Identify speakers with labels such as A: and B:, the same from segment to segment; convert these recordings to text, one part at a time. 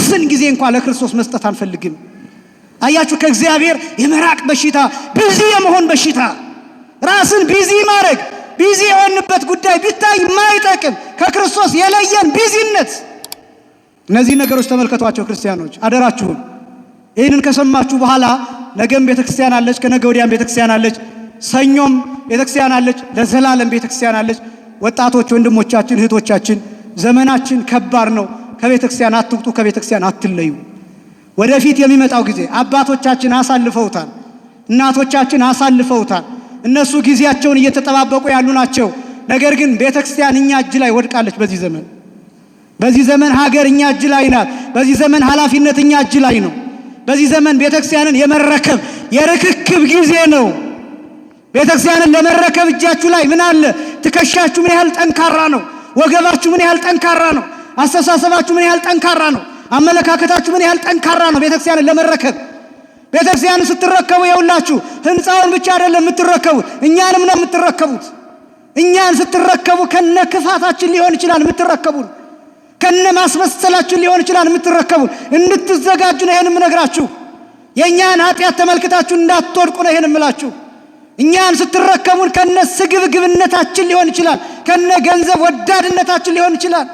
A: ውስን ጊዜ እንኳን ለክርስቶስ መስጠት አንፈልግም። አያችሁ፣ ከእግዚአብሔር የመራቅ በሽታ፣ busy የመሆን በሽታ፣ ራስን busy ማድረግ፣ busy የሆንበት ጉዳይ ቢታይ ማይጠቅም ከክርስቶስ የለየን busy ነት። እነዚህ ነገሮች ተመልከቷቸው ክርስቲያኖች፣ አደራችሁን። ይህንን ከሰማችሁ በኋላ ነገም ቤተክርስቲያን አለች፣ ከነገ ወዲያም ቤተክርስቲያን አለች፣ ሰኞም ቤተክርስቲያን አለች፣ ለዘላለም ቤተክርስቲያን አለች። ወጣቶች ወንድሞቻችን፣ እህቶቻችን፣ ዘመናችን ከባድ ነው። ከቤተክርስቲያን አትውጡ፣ ከቤተክርስቲያን አትለዩ። ወደፊት የሚመጣው ጊዜ አባቶቻችን አሳልፈውታል፣ እናቶቻችን አሳልፈውታል። እነሱ ጊዜያቸውን እየተጠባበቁ ያሉ ናቸው። ነገር ግን ቤተክርስቲያን እኛ እጅ ላይ ወድቃለች። በዚህ ዘመን ሀገር እኛ እጅ ላይ ናት። በዚህ ዘመን ኃላፊነት እኛ እጅ ላይ ነው። በዚህ ዘመን ቤተክርስቲያንን የመረከብ የርክክብ ጊዜ ነው። ቤተክርስቲያንን ለመረከብ እጃችሁ ላይ ምን አለ? ትከሻችሁ ምን ያህል ጠንካራ ነው? ወገባችሁ ምን ያህል ጠንካራ ነው? አስተሳሰባችሁ ምን ያህል ጠንካራ ነው? አመለካከታችሁ ምን ያህል ጠንካራ ነው? ቤተክርስቲያንን ለመረከብ፣ ቤተክርስቲያንን ስትረከቡ የውላችሁ ህንፃውን ብቻ አይደለም የምትረከቡት፣ እኛንም ነው የምትረከቡት። እኛን ስትረከቡ ከነ ክፋታችን ሊሆን ይችላል የምትረከቡን፣ ከነ ማስመሰላችን ሊሆን ይችላል የምትረከቡን። እንድትዘጋጁ ነው ይሄን የምነግራችሁ። የእኛን ኃጢአት ተመልክታችሁ እንዳትወድቁ ነው ይሄን የምላችሁ። እኛን ስትረከቡን ከነ ስግብግብነታችን ሊሆን ይችላል፣ ከነ ገንዘብ ወዳድነታችን ሊሆን ይችላል፣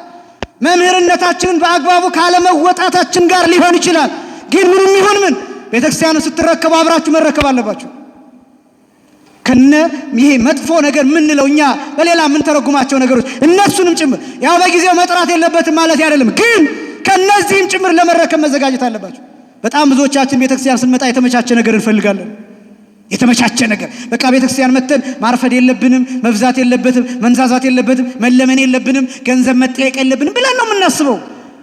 A: መምህርነታችንን በአግባቡ ካለመወጣታችን ጋር ሊሆን ይችላል። ግን ምንም ይሁን ምን ቤተክርስቲያንን ስትረከቡ አብራችሁ መረከብ አለባችሁ። ከነ ይሄ መጥፎ ነገር ምንለው እኛ በሌላ የምንተረጉማቸው ነገሮች እነሱንም ጭምር፣ ያው በጊዜው መጥራት የለበትም ማለት አይደለም፣ ግን ከነዚህም ጭምር ለመረከብ መዘጋጀት አለባችሁ። በጣም ብዙዎቻችን ቤተክርስቲያን ስንመጣ የተመቻቸ ነገር እንፈልጋለን። የተመቻቸ ነገር፣ በቃ ቤተክርስቲያን መተን ማርፈድ የለብንም፣ መብዛት የለበትም፣ መንዛዛት የለበትም፣ መለመን የለብንም፣ ገንዘብ መጠየቅ የለብንም ብለን ነው የምናስበው።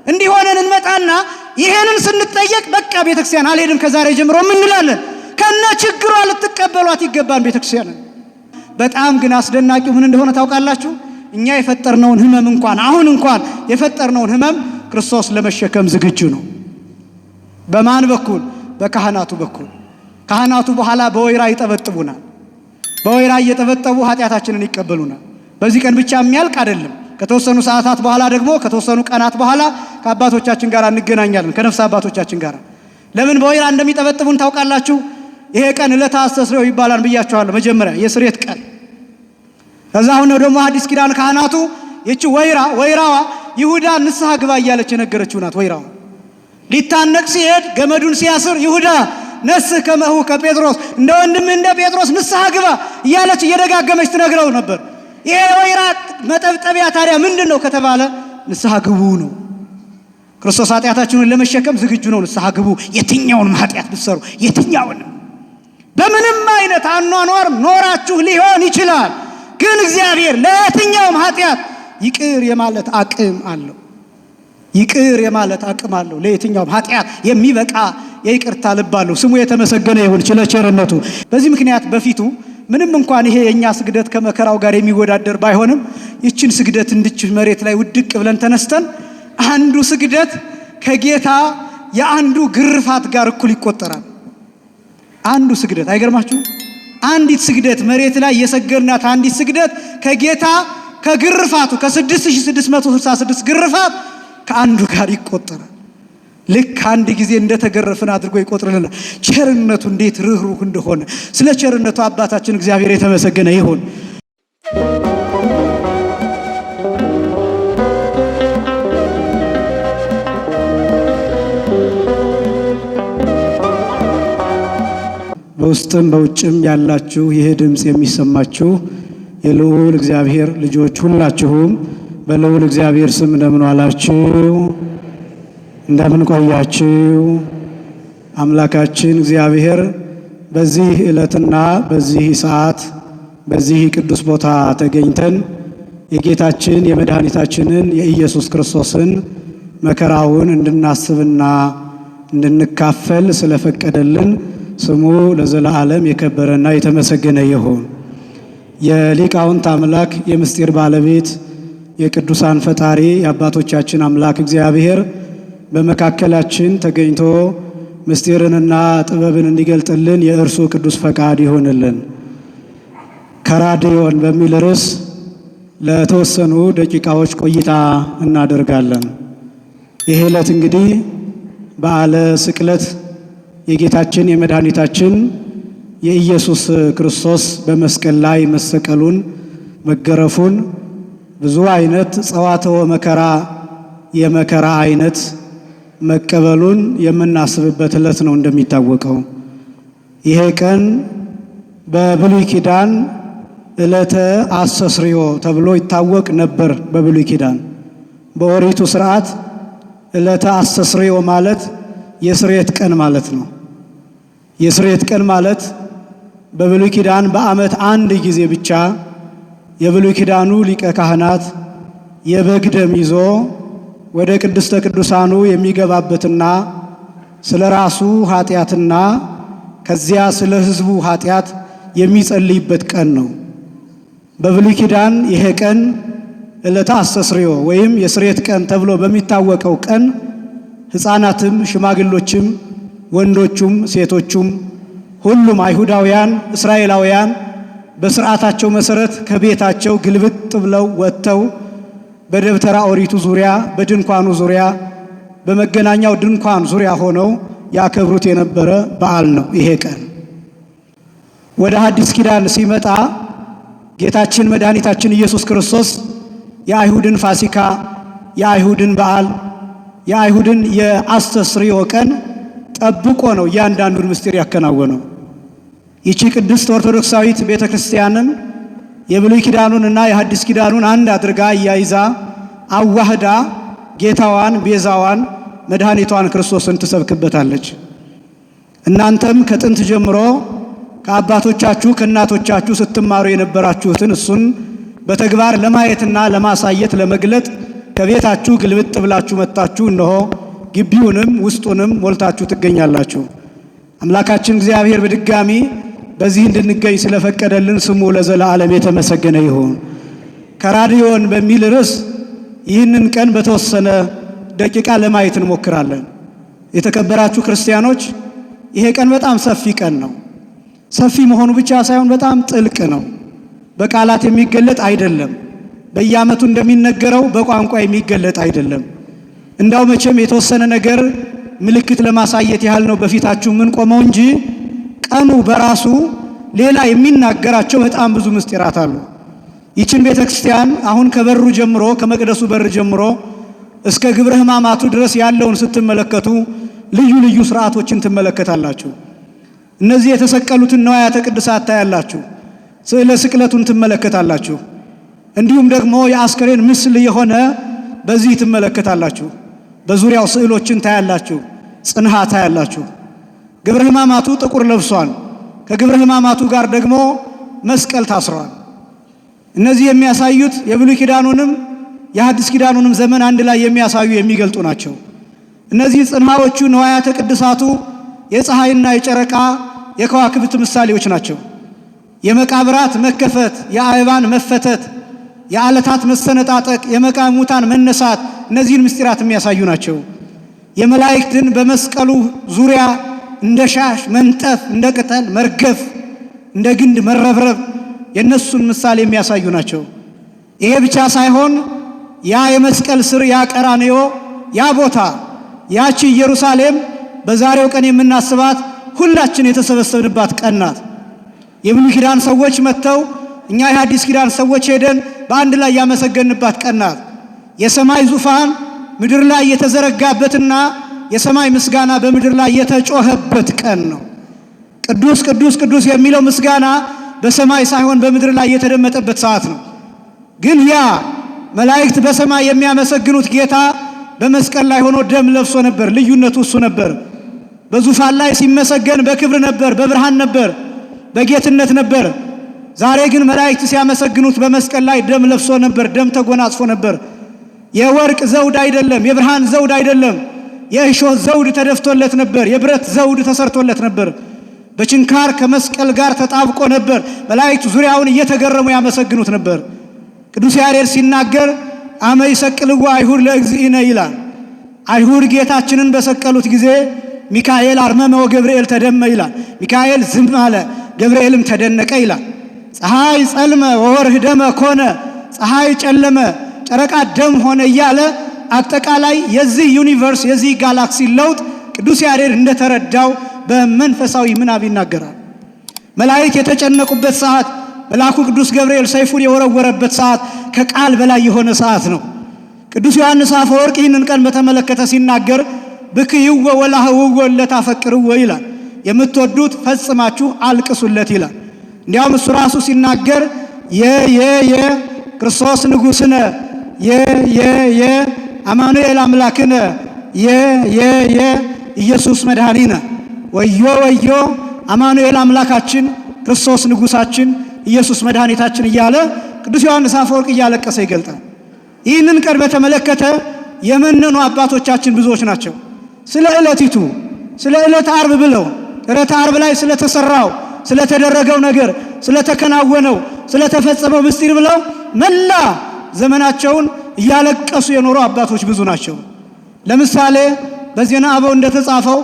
A: እንዲህ ሆነን እንመጣና ይሄንን ስንጠየቅ በቃ ቤተክርስቲያን አልሄድም ከዛሬ ጀምሮ እንላለን። ከነ ችግሯ ልትቀበሏት ይገባን ቤተክርስቲያንን። በጣም ግን አስደናቂው ምን እንደሆነ ታውቃላችሁ? እኛ የፈጠርነውን ህመም እንኳን፣ አሁን እንኳን የፈጠርነውን ህመም ክርስቶስ ለመሸከም ዝግጁ ነው። በማን በኩል? በካህናቱ በኩል። ካህናቱ በኋላ በወይራ ይጠበጥቡናል። በወይራ እየጠበጠቡ ኃጢአታችንን ይቀበሉናል። በዚህ ቀን ብቻ የሚያልቅ አይደለም። ከተወሰኑ ሰዓታት በኋላ ደግሞ፣ ከተወሰኑ ቀናት በኋላ ከአባቶቻችን ጋር እንገናኛለን፣ ከነፍስ አባቶቻችን ጋር። ለምን በወይራ እንደሚጠበጥቡን ታውቃላችሁ? ይሄ ቀን ዕለተ አስተስርዮ ይባላል ብያችኋለሁ። መጀመሪያ የስርየት ቀን። ከዛ አሁን ደግሞ አዲስ ኪዳን ካህናቱ ይቺ ወይራ፣ ወይራዋ ይሁዳ ንስሐ ግባ እያለች የነገረችው ናት። ወይራዋ ሊታነቅ ሲሄድ ገመዱን ሲያስር ይሁዳ ነስሕ ከመ እኁከ ጴጥሮስ፣ እንደ ወንድምህ እንደ ጴጥሮስ ንስሐ ግባ እያለች እየደጋገመች ትነግረው ነበር። ይሄ ወይራ መጠብጠቢያ ታዲያ ምንድን ነው ከተባለ ንስሐ ግቡ ነው። ክርስቶስ ኃጢአታችንን ለመሸከም ዝግጁ ነው። ንስሐ ግቡ። የትኛውንም ኃጢአት ብትሰሩ፣ የትኛውንም በምንም አይነት አኗኗር ኖራችሁ ሊሆን ይችላል። ግን እግዚአብሔር ለየትኛውም ኃጢአት ይቅር የማለት አቅም አለው። ይቅር የማለት አቅም አለው። ለየትኛውም ኃጢአት የሚበቃ የይቅርታ ልብ አለው። ስሙ የተመሰገነ ይሁን ስለ ቸርነቱ። በዚህ ምክንያት በፊቱ ምንም እንኳን ይሄ የእኛ ስግደት ከመከራው ጋር የሚወዳደር ባይሆንም ይችን ስግደት እንድች መሬት ላይ ውድቅ ብለን ተነስተን አንዱ ስግደት ከጌታ የአንዱ ግርፋት ጋር እኩል ይቆጠራል። አንዱ ስግደት አይገርማችሁ? አንዲት ስግደት፣ መሬት ላይ የሰገድናት አንዲት ስግደት ከጌታ ከግርፋቱ ከ6666 ግርፋት ከአንዱ ጋር ይቆጠራል። ልክ አንድ ጊዜ እንደተገረፍን አድርጎ ይቆጥርልናል። ቸርነቱ እንዴት ርኅሩህ እንደሆነ፣ ስለ ቸርነቱ አባታችን እግዚአብሔር የተመሰገነ ይሁን።
B: በውስጥም በውጭም ያላችሁ፣ ይህ ድምፅ የሚሰማችሁ የልዑል እግዚአብሔር ልጆች ሁላችሁም በልዑል እግዚአብሔር ስም እንደምን ዋላችሁ? እንደምን ቆያችሁ? አምላካችን እግዚአብሔር በዚህ ዕለትና በዚህ ሰዓት በዚህ ቅዱስ ቦታ ተገኝተን የጌታችን የመድኃኒታችንን የኢየሱስ ክርስቶስን መከራውን እንድናስብና እንድንካፈል ስለፈቀደልን ስሙ ለዘላለም የከበረና የተመሰገነ ይሁን። የሊቃውንት አምላክ፣ የምስጢር ባለቤት፣ የቅዱሳን ፈጣሪ፣ የአባቶቻችን አምላክ እግዚአብሔር በመካከላችን ተገኝቶ ምስጢርንና ጥበብን እንዲገልጥልን የእርሱ ቅዱስ ፈቃድ ይሁንልን። ከራዲዮን በሚል ርዕስ ለተወሰኑ ደቂቃዎች ቆይታ እናደርጋለን። ይህ ዕለት እንግዲህ በዓለ ስቅለት የጌታችን የመድኃኒታችን የኢየሱስ ክርስቶስ በመስቀል ላይ መሰቀሉን፣ መገረፉን፣ ብዙ አይነት ጸዋትወ መከራ የመከራ አይነት መቀበሉን የምናስብበት ዕለት ነው። እንደሚታወቀው ይሄ ቀን በብሉይ ኪዳን ዕለተ አስተስርዮ ተብሎ ይታወቅ ነበር። በብሉይ ኪዳን በኦሪቱ ስርዓት ዕለተ አስተስርዮ ማለት የስርየት ቀን ማለት ነው። የስርየት ቀን ማለት በብሉይ ኪዳን በዓመት አንድ ጊዜ ብቻ የብሉይ ኪዳኑ ሊቀ ካህናት የበግ ደም ይዞ ወደ ቅድስተ ቅዱሳኑ የሚገባበትና ስለ ራሱ ኃጢአትና ከዚያ ስለ ሕዝቡ ኃጢአት የሚጸልይበት ቀን ነው። በብሉይ ኪዳን ይሄ ቀን ዕለተ አስተስርዮ ወይም የስርየት ቀን ተብሎ በሚታወቀው ቀን ሕፃናትም ሽማግሎችም ወንዶቹም ሴቶቹም ሁሉም አይሁዳውያን እስራኤላውያን በስርዓታቸው መሰረት ከቤታቸው ግልብጥ ብለው ወጥተው በደብተራ ኦሪቱ ዙሪያ፣ በድንኳኑ ዙሪያ፣ በመገናኛው ድንኳን ዙሪያ ሆነው ያከብሩት የነበረ በዓል ነው ይሄ ቀን። ወደ ሐዲስ ኪዳን ሲመጣ ጌታችን መድኃኒታችን ኢየሱስ ክርስቶስ የአይሁድን ፋሲካ፣ የአይሁድን በዓል፣ የአይሁድን የአስተስርዮ ቀን ጠብቆ ነው እያንዳንዱን ምስጢር ያከናወነው። ይቺ ቅድስት ኦርቶዶክሳዊት ቤተ ክርስቲያንም የብሉይ ኪዳኑንና የሐዲስ ኪዳኑን አንድ አድርጋ እያይዛ አዋህዳ ጌታዋን ቤዛዋን መድኃኒቷን ክርስቶስን ትሰብክበታለች። እናንተም ከጥንት ጀምሮ ከአባቶቻችሁ ከእናቶቻችሁ ስትማሩ የነበራችሁትን እሱን በተግባር ለማየትና ለማሳየት ለመግለጥ ከቤታችሁ ግልብጥ ብላችሁ መጥታችሁ እነሆ ግቢውንም ውስጡንም ሞልታችሁ ትገኛላችሁ። አምላካችን እግዚአብሔር በድጋሚ በዚህ እንድንገኝ ስለፈቀደልን ስሙ ለዘላለም የተመሰገነ ይሁን። ከራዲዮን በሚል ርዕስ ይህንን ቀን በተወሰነ ደቂቃ ለማየት እንሞክራለን። የተከበራችሁ ክርስቲያኖች፣ ይሄ ቀን በጣም ሰፊ ቀን ነው። ሰፊ መሆኑ ብቻ ሳይሆን በጣም ጥልቅ ነው። በቃላት የሚገለጥ አይደለም። በየዓመቱ እንደሚነገረው በቋንቋ የሚገለጥ አይደለም። እንዳው መቼም የተወሰነ ነገር ምልክት ለማሳየት ያህል ነው በፊታችሁ ምን ቆመው እንጂ ቀኑ በራሱ ሌላ የሚናገራቸው በጣም ብዙ ምስጢራት አሉ። ይችን ቤተ ክርስቲያን አሁን ከበሩ ጀምሮ፣ ከመቅደሱ በር ጀምሮ እስከ ግብረ ሕማማቱ ድረስ ያለውን ስትመለከቱ ልዩ ልዩ ስርዓቶችን ትመለከታላችሁ። እነዚህ የተሰቀሉትን ንዋያተ ቅድሳት ታያላችሁ። ስዕለ ስቅለቱን ትመለከታላችሁ። እንዲሁም ደግሞ የአስከሬን ምስል የሆነ በዚህ ትመለከታላችሁ። በዙሪያው ስዕሎችን ታያላችሁ። ጽንሃ ታያላችሁ። ግብረ ሕማማቱ ጥቁር ለብሷል። ከግብረ ሕማማቱ ጋር ደግሞ መስቀል ታስሯል። እነዚህ የሚያሳዩት የብሉይ ኪዳኑንም የሐዲስ ኪዳኑንም ዘመን አንድ ላይ የሚያሳዩ የሚገልጡ ናቸው። እነዚህ ጽንሃዎቹ ንዋያተ ቅድሳቱ የፀሐይና የጨረቃ የከዋክብት ምሳሌዎች ናቸው። የመቃብራት መከፈት፣ የአእባን መፈተት፣ የዓለታት መሰነጣጠቅ፣ የመቃብር ሙታን መነሳት እነዚህን ምስጢራት የሚያሳዩ ናቸው። የመላእክትን በመስቀሉ ዙሪያ እንደ ሻሽ መንጠፍ፣ እንደ ቅጠል መርገፍ፣ እንደ ግንድ መረብረብ የእነሱን ምሳሌ የሚያሳዩ ናቸው። ይሄ ብቻ ሳይሆን ያ የመስቀል ስር፣ ያ ቀራንዮ፣ ያ ቦታ፣ ያቺ ኢየሩሳሌም በዛሬው ቀን የምናስባት ሁላችን የተሰበሰብንባት ቀን ናት። የብሉይ ኪዳን ሰዎች መጥተው እኛ የሐዲስ ኪዳን ሰዎች ሄደን በአንድ ላይ ያመሰገንባት ቀን ናት። የሰማይ ዙፋን ምድር ላይ የተዘረጋበትና የሰማይ ምስጋና በምድር ላይ የተጮኸበት ቀን ነው። ቅዱስ ቅዱስ ቅዱስ የሚለው ምስጋና በሰማይ ሳይሆን በምድር ላይ የተደመጠበት ሰዓት ነው። ግን ያ መላእክት በሰማይ የሚያመሰግኑት ጌታ በመስቀል ላይ ሆኖ ደም ለብሶ ነበር። ልዩነቱ እሱ ነበር። በዙፋን ላይ ሲመሰገን በክብር ነበር፣ በብርሃን ነበር፣ በጌትነት ነበር። ዛሬ ግን መላእክት ሲያመሰግኑት በመስቀል ላይ ደም ለብሶ ነበር፣ ደም ተጎናጽፎ ነበር። የወርቅ ዘውድ አይደለም፣ የብርሃን ዘውድ አይደለም፣ የእሾህ ዘውድ ተደፍቶለት ነበር፣ የብረት ዘውድ ተሰርቶለት ነበር። በችንካር ከመስቀል ጋር ተጣብቆ ነበር። መላእክት ዙሪያውን እየተገረሙ ያመሰግኑት ነበር። ቅዱስ ያሬድ ሲናገር አመ ይሰቅልዎ አይሁድ ለእግዚእነ ይላል። አይሁድ ጌታችንን በሰቀሉት ጊዜ ሚካኤል አርመመ ወገብርኤል ተደመ ይላል። ሚካኤል ዝም አለ፣ ገብርኤልም ተደነቀ ይላል። ፀሐይ ጸልመ ወወርህ ደመ ኮነ፣ ፀሐይ ጨለመ፣ ጨረቃ ደም ሆነ እያለ አጠቃላይ የዚህ universe የዚህ ጋላክሲ ለውጥ
A: ቅዱስ ያሬድ እንደተረዳው በመንፈሳዊ ምናብ ይናገራል። መላእክት የተጨነቁበት ሰዓት፣ መልአኩ ቅዱስ ገብርኤል ሰይፉን የወረወረበት ሰዓት ከቃል በላይ የሆነ ሰዓት ነው። ቅዱስ ዮሐንስ አፈወርቅ ይህንን ቀን በተመለከተ ሲናገር ብክይወ ወላህውወ ለታፈቅርዎ ይላል። የምትወዱት ፈጽማችሁ አልቅሱለት ይላል። እንዲያውም እሱ ራሱ ሲናገር የ የ የ ክርስቶስ ንጉሥነ፣ የ የ የ አማኑኤል አምላክነ፣ የ የ የ ኢየሱስ መድኃኒነ፣ ወዮ ወዮ አማኑኤል አምላካችን፣ ክርስቶስ ንጉሳችን፣ ኢየሱስ መድኃኒታችን እያለ ቅዱስ ዮሐንስ አፈወርቅ እያለቀሰ ይገልጣል። ይህንን ቀን በተመለከተ የመነኑ አባቶቻችን ብዙዎች ናቸው። ስለ ዕለቲቱ፣ ስለ ዕለተ ዓርብ ብለው፣ ዕለተ ዓርብ ላይ ስለተሰራው፣ ስለተደረገው ነገር፣ ስለተከናወነው፣ ስለተፈጸመው ምስጢር ብለው መላ ዘመናቸውን እያለቀሱ የኖሩ አባቶች ብዙ ናቸው። ለምሳሌ በዜና አበው እንደተጻፈው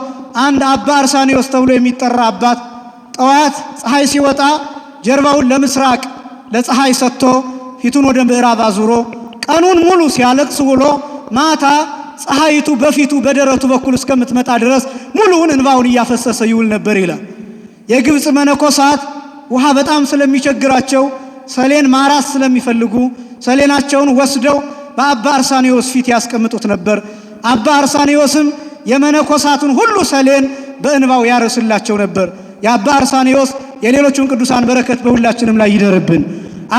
A: አንድ አባ አርሳኔዎስ ተብሎ የሚጠራ አባት ጠዋት ፀሐይ ሲወጣ ጀርባውን ለምስራቅ ለፀሐይ ሰጥቶ ፊቱን ወደ ምዕራብ አዙሮ ቀኑን ሙሉ ሲያለቅስ ውሎ ማታ ፀሐይቱ በፊቱ በደረቱ በኩል እስከምትመጣ ድረስ ሙሉውን እንባውን እያፈሰሰ ይውል ነበር ይላል። የግብፅ መነኮሳት ውሃ በጣም ስለሚቸግራቸው፣ ሰሌን ማራስ ስለሚፈልጉ ሰሌናቸውን ወስደው በአባ አርሳኔዎስ ፊት ያስቀምጡት ነበር። አባ አርሳኔዎስም የመነኮሳቱን ሁሉ ሰሌን በእንባው ያርስላቸው ነበር። የአባ አርሳኔዎስ የሌሎቹን ቅዱሳን በረከት በሁላችንም ላይ ይደርብን።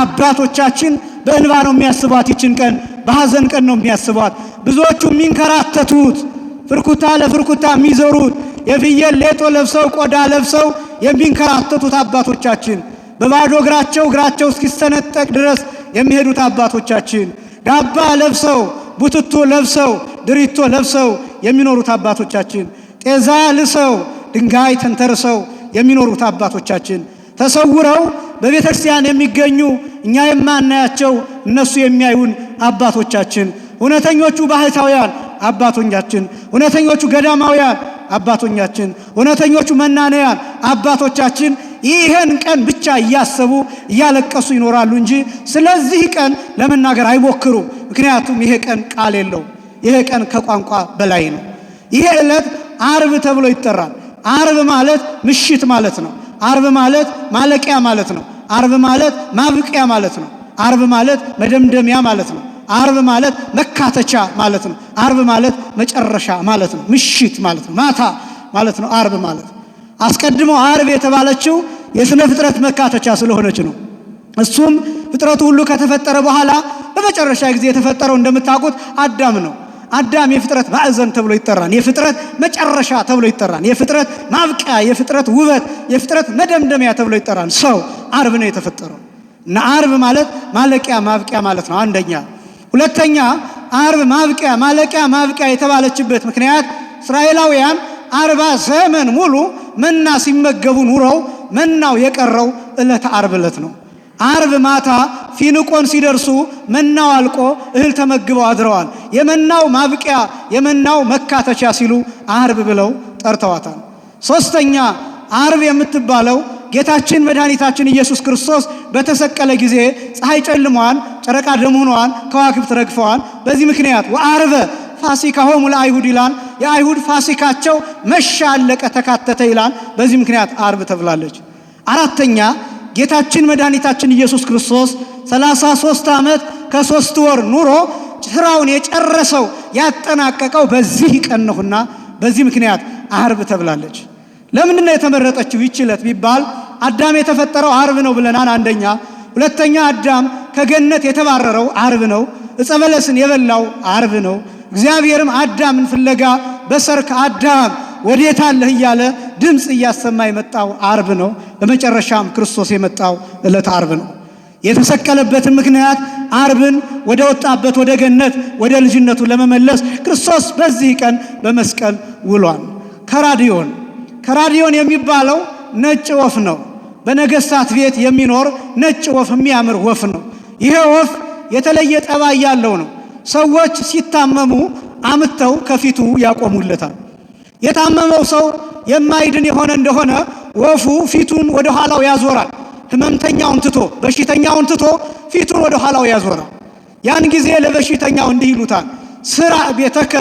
A: አባቶቻችን በእንባ ነው የሚያስቧት ይችን ቀን፣ በሐዘን ቀን ነው የሚያስቧት። ብዙዎቹ የሚንከራተቱት፣ ፍርኩታ ለፍርኩታ የሚዞሩት፣ የፍየል ሌጦ ለብሰው ቆዳ ለብሰው የሚንከራተቱት አባቶቻችን፣ በባዶ እግራቸው እግራቸው እስኪሰነጠቅ ድረስ የሚሄዱት አባቶቻችን፣ ጋባ ለብሰው ቡትቶ ለብሰው ድሪቶ ለብሰው የሚኖሩት አባቶቻችን፣ ጤዛ ልሰው ድንጋይ ተንተርሰው የሚኖሩት አባቶቻችን፣ ተሰውረው በቤተ ክርስቲያን የሚገኙ እኛ የማናያቸው እነሱ የሚያዩን አባቶቻችን፣ እውነተኞቹ ባህታውያን አባቶቻችን፣ እውነተኞቹ ገዳማውያን አባቶቻችን፣ እውነተኞቹ መናንያን አባቶቻችን ይህን ቀን ብቻ እያሰቡ እያለቀሱ ይኖራሉ እንጂ ስለዚህ ቀን ለመናገር አይሞክሩም። ምክንያቱም ይሄ ቀን ቃል የለውም። ይሄ ቀን ከቋንቋ በላይ ነው። ይሄ ዕለት ዓርብ ተብሎ ይጠራል። ዓርብ ማለት ምሽት ማለት ነው። ዓርብ ማለት ማለቂያ ማለት ነው። ዓርብ ማለት ማብቂያ ማለት ነው። ዓርብ ማለት መደምደሚያ ማለት ነው። ዓርብ ማለት መካተቻ ማለት ነው። ዓርብ ማለት መጨረሻ ማለት ነው። ምሽት ማለት ነው። ማታ ማለት ነው። ዓርብ ማለት አስቀድሞ ዓርብ የተባለችው የስነ ፍጥረት መካተቻ ስለሆነች ነው። እሱም ፍጥረቱ ሁሉ ከተፈጠረ በኋላ በመጨረሻ ጊዜ የተፈጠረው እንደምታውቁት አዳም ነው። አዳም የፍጥረት ማዕዘን ተብሎ ይጠራል። የፍጥረት መጨረሻ ተብሎ ይጠራል። የፍጥረት ማብቂያ፣ የፍጥረት ውበት፣ የፍጥረት መደምደሚያ ተብሎ ይጠራል። ሰው ዓርብ ነው የተፈጠረው እና ዓርብ ማለት ማለቂያ ማብቂያ ማለት ነው። አንደኛ። ሁለተኛ፣ ዓርብ ማብቂያ ማለቂያ ማብቂያ የተባለችበት ምክንያት እስራኤላውያን 40 ዘመን ሙሉ መና ሲመገቡ ኑረው መናው የቀረው ዕለተ ዓርብ ዕለት ነው። ዓርብ ማታ ፊንቆን ሲደርሱ መናው አልቆ እህል ተመግበው አድረዋል። የመናው ማብቂያ የመናው መካተቻ ሲሉ ዓርብ ብለው ጠርተዋታል። ሶስተኛ፣ ዓርብ የምትባለው ጌታችን መድኃኒታችን ኢየሱስ ክርስቶስ በተሰቀለ ጊዜ ፀሐይ ጨልመዋል፣ ጨረቃ ደም ሆነዋል፣ ከዋክብት ረግፈዋል። በዚህ ምክንያት ወዓርበ ፋሲካሆሙ ለአይሁድ ይላል። የአይሁድ ፋሲካቸው መሻ አለቀ ተካተተ ይላል። በዚህ ምክንያት ዓርብ ተብላለች። አራተኛ፣ ጌታችን መድኃኒታችን ኢየሱስ ክርስቶስ 33 ዓመት ከ3 ወር ኑሮ ስራውን የጨረሰው ያጠናቀቀው በዚህ ቀን ነውና በዚህ ምክንያት ዓርብ ተብላለች። ለምንድን ነው የተመረጠችው ይህች ዕለት ቢባል አዳም የተፈጠረው ዓርብ ነው ብለናል። አንደኛ። ሁለተኛ፣ አዳም ከገነት የተባረረው ዓርብ ነው። ዕፀ በለስን የበላው ዓርብ ነው። እግዚአብሔርም አዳምን ፍለጋ በሰርክ አዳም ወዴት አለህ እያለ ድምፅ እያሰማ የመጣው ዓርብ ነው። በመጨረሻም ክርስቶስ የመጣው ዕለት ዓርብ ነው። የተሰቀለበትን ምክንያት ዓርብን ወደ ወጣበት ወደ ገነት ወደ ልጅነቱ ለመመለስ ክርስቶስ በዚህ ቀን በመስቀል ውሏል። ከራዲዮን፣ ከራዲዮን የሚባለው ነጭ ወፍ ነው። በነገስታት ቤት የሚኖር ነጭ ወፍ፣ የሚያምር ወፍ ነው። ይሄ ወፍ የተለየ ጠባይ ያለው ነው። ሰዎች ሲታመሙ አምጥተው ከፊቱ ያቆሙለታል። የታመመው ሰው የማይድን የሆነ እንደሆነ ወፉ ፊቱን ወደ ኋላው ያዞራል። ህመምተኛውን ትቶ፣ በሽተኛውን ትቶ ፊቱን ወደ ኋላው ያዞራል። ያን ጊዜ ለበሽተኛው እንዲህ ይሉታል፣ ስራዕ ቤተከ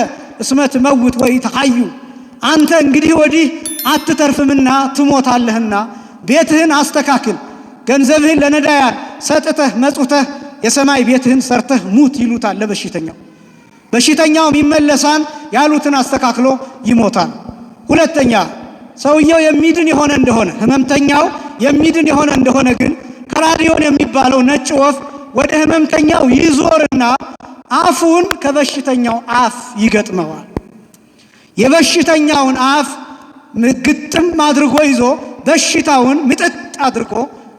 A: እስመ ትመውት ወኢትሐዩ፣ አንተ እንግዲህ ወዲህ አትተርፍምና ትሞታለህና ቤትህን አስተካክል፣ ገንዘብህን ለነዳያን ሰጥተህ መጽውተህ የሰማይ ቤትህን ሰርተህ ሙት ይሉታል ለበሽተኛው። በሽተኛውም ይመለሳል፣ ያሉትን አስተካክሎ ይሞታል። ሁለተኛ ሰውየው የሚድን የሆነ እንደሆነ፣ ህመምተኛው የሚድን የሆነ እንደሆነ ግን ከራዲዮን የሚባለው ነጭ ወፍ ወደ ህመምተኛው ይዞርና አፉን ከበሽተኛው አፍ ይገጥመዋል። የበሽተኛውን አፍ ግጥም አድርጎ ይዞ በሽታውን ምጥጥ አድርጎ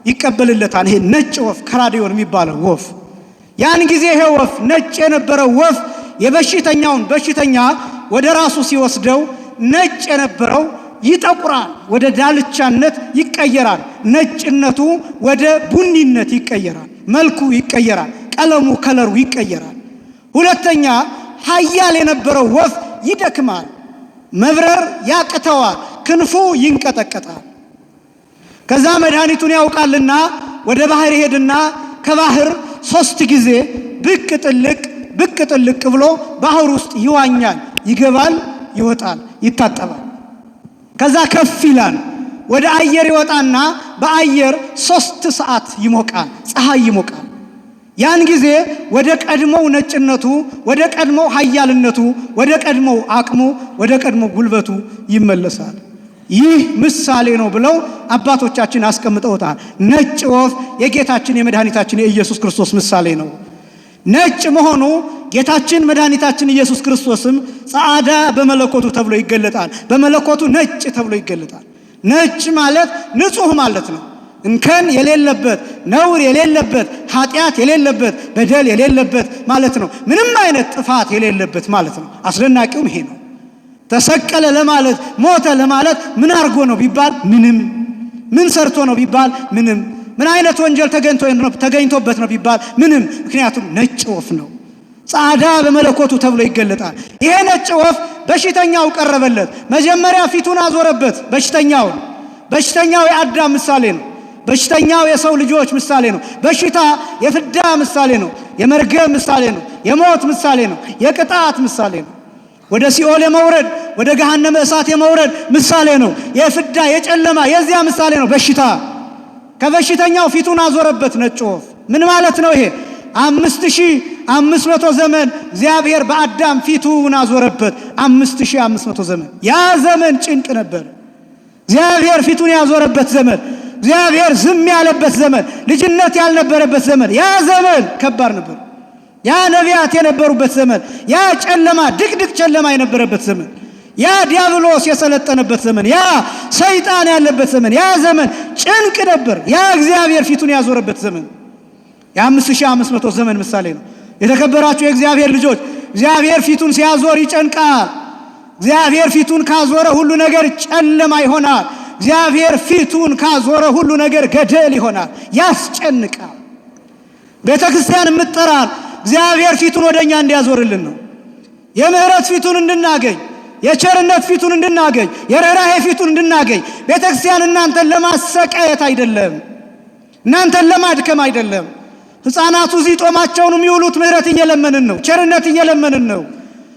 A: ይቀበልለታል። ይሄ ነጭ ወፍ ከራዲዮን የሚባለው ወፍ። ያን ጊዜ ይሄ ወፍ፣ ነጭ የነበረው ወፍ፣ የበሽተኛውን በሽተኛ ወደ ራሱ ሲወስደው ነጭ የነበረው ይጠቁራል፣ ወደ ዳልቻነት ይቀየራል። ነጭነቱ ወደ ቡኒነት ይቀየራል። መልኩ ይቀየራል። ቀለሙ ከለሩ ይቀየራል። ሁለተኛ ኃያል የነበረው ወፍ ይደክማል፣ መብረር ያቅተዋል፣ ክንፉ ይንቀጠቀጣል። ከዛ መድኃኒቱን ያውቃልና ወደ ባህር ይሄድና ከባህር 3 ጊዜ ብቅ ጥልቅ ብቅ ጥልቅ ብሎ ባህር ውስጥ ይዋኛል፣ ይገባል፣ ይወጣል፣ ይታጠባል። ከዛ ከፍ ይላል፣ ወደ አየር ይወጣና በአየር 3 ሰዓት ይሞቃል፣ ፀሐይ ይሞቃል። ያን ጊዜ ወደ ቀድሞው ነጭነቱ፣ ወደ ቀድሞው ኃያልነቱ፣ ወደ ቀድሞው አቅሙ፣ ወደ ቀድሞው ጉልበቱ ይመለሳል። ይህ ምሳሌ ነው ብለው አባቶቻችን አስቀምጠውታል። ነጭ ወፍ የጌታችን የመድኃኒታችን የኢየሱስ ክርስቶስ ምሳሌ ነው። ነጭ መሆኑ ጌታችን መድኃኒታችን ኢየሱስ ክርስቶስም ጸዓዳ በመለኮቱ ተብሎ ይገለጣል። በመለኮቱ ነጭ ተብሎ ይገለጣል። ነጭ ማለት ንጹህ ማለት ነው። እንከን የሌለበት፣ ነውር የሌለበት፣ ኃጢአት የሌለበት፣ በደል የሌለበት ማለት ነው። ምንም አይነት ጥፋት የሌለበት ማለት ነው። አስደናቂውም ይሄ ነው። ተሰቀለ ለማለት፣ ሞተ ለማለት ምን አርጎ ነው ቢባል ምንም፣ ምን ሰርቶ ነው ቢባል ምንም፣ ምን አይነት ወንጀል ተገኝቶበት ነው ቢባል ምንም። ምክንያቱም ነጭ ወፍ ነው። ጻዳ በመለኮቱ ተብሎ ይገለጣል። ይሄ ነጭ ወፍ በሽተኛው ቀረበለት። መጀመሪያ ፊቱን አዞረበት በሽተኛውን። በሽተኛው የአዳም ምሳሌ ነው። በሽተኛው የሰው ልጆች ምሳሌ ነው። በሽታ የፍዳ ምሳሌ ነው። የመርገም ምሳሌ ነው። የሞት ምሳሌ ነው። የቅጣት ምሳሌ ነው። ወደ ሲኦል የመውረድ፣ ወደ ገሃነመ እሳት የመውረድ ምሳሌ ነው። የፍዳ፣ የጨለማ፣ የዚያ ምሳሌ ነው በሽታ። ከበሽተኛው ፊቱን አዞረበት ነጭ ወፍ። ምን ማለት ነው ይሄ? 5500 ዘመን እግዚአብሔር በአዳም ፊቱን አዞረበት። 5500 ዘመን። ያ ዘመን ጭንቅ ነበር። እግዚአብሔር ፊቱን ያዞረበት ዘመን፣ እግዚአብሔር ዝም ያለበት ዘመን፣ ልጅነት ያልነበረበት ዘመን፣ ያ ዘመን ከባድ ነበር። ያ ነቢያት የነበሩበት ዘመን፣ ያ ጨለማ፣ ድቅድቅ ጨለማ የነበረበት ዘመን፣ ያ ዲያብሎስ የሰለጠነበት ዘመን፣ ያ ሰይጣን ያለበት ዘመን፣ ያ ዘመን ጭንቅ ነበር። ያ እግዚአብሔር ፊቱን ያዞረበት ዘመን የ5500 ዘመን ምሳሌ ነው። የተከበራችሁ የእግዚአብሔር ልጆች፣ እግዚአብሔር ፊቱን ሲያዞር ይጨንቃል። እግዚአብሔር ፊቱን ካዞረ ሁሉ ነገር ጨለማ ይሆናል። እግዚአብሔር ፊቱን ካዞረ ሁሉ ነገር ገደል ይሆናል፣ ያስጨንቃል። ቤተክርስቲያን የምትጠራን እግዚአብሔር ፊቱን ወደኛ እንዲያዞርልን ነው። የምህረት ፊቱን እንድናገኝ፣ የቸርነት ፊቱን እንድናገኝ፣ የርኅራኄ ፊቱን እንድናገኝ። ቤተክርስቲያን እናንተን ለማሰቃየት አይደለም፣ እናንተን ለማድከም አይደለም። ሕፃናቱ እዚህ ጦማቸውን የሚውሉት ምህረት እየለመንን ነው፣ ቸርነት እየለመንን ነው፣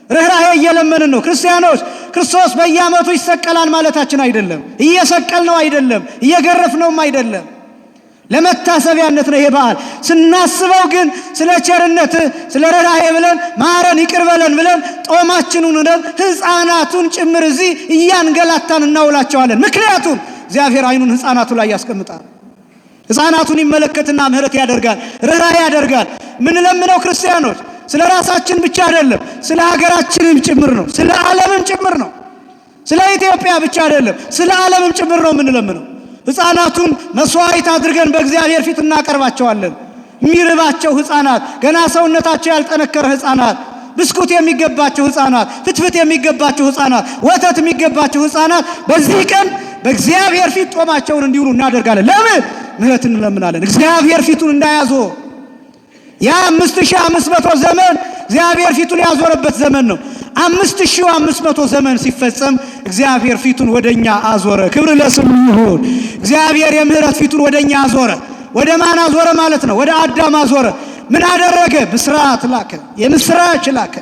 A: ርኅራኄ እየለመንን ነው። ክርስቲያኖች፣ ክርስቶስ በየዓመቱ ይሰቀላል ማለታችን አይደለም። እየሰቀልነው አይደለም፣ እየገረፍነውም አይደለም። ለመታሰቢያነት ነው ይሄ በዓል። ስናስበው ግን ስለ ቸርነት፣ ስለ ርኅራኄ ብለን ማረን ይቅር በለን ብለን ጦማችንን ውለን ሕፃናቱን ጭምር እዚህ እያንገላታን እናውላቸዋለን። ምክንያቱም እግዚአብሔር ዓይኑን ሕፃናቱ ላይ ያስቀምጣል። ሕፃናቱን ይመለከትና ምህረት ያደርጋል፣ ርኅራኄ ያደርጋል። ምንለምነው ክርስቲያኖች ስለ ራሳችን ብቻ አይደለም፣ ስለ ሀገራችንም ጭምር ነው፣ ስለ ዓለምም ጭምር ነው። ስለ ኢትዮጵያ ብቻ አይደለም፣ ስለ ዓለምም ጭምር ነው የምንለምነው። ሕፃናቱን መስዋዕት አድርገን በእግዚአብሔር ፊት እናቀርባቸዋለን። የሚርባቸው ሕፃናት፣ ገና ሰውነታቸው ያልጠነከረ ሕፃናት፣ ብስኩት የሚገባቸው ሕፃናት፣ ፍትፍት የሚገባቸው ሕፃናት፣ ወተት የሚገባቸው ሕፃናት በዚህ ቀን በእግዚአብሔር ፊት ጦማቸውን እንዲውሉ እናደርጋለን። ለምን? ምህረት እንለምናለን። እግዚአብሔር ፊቱን እንዳያዞር። ያ 5500 ዘመን እግዚአብሔር ፊቱን ያዞረበት ዘመን ነው። 5500 ዘመን ሲፈጸም እግዚአብሔር ፊቱን ወደኛ አዞረ። ክብር ለስሙ ይሁን። እግዚአብሔር የምህረት ፊቱን ወደኛ አዞረ። ወደ ማን አዞረ ማለት ነው? ወደ አዳም አዞረ። ምን አደረገ? ብስራት ላከ፣ የምስራች ላከ፣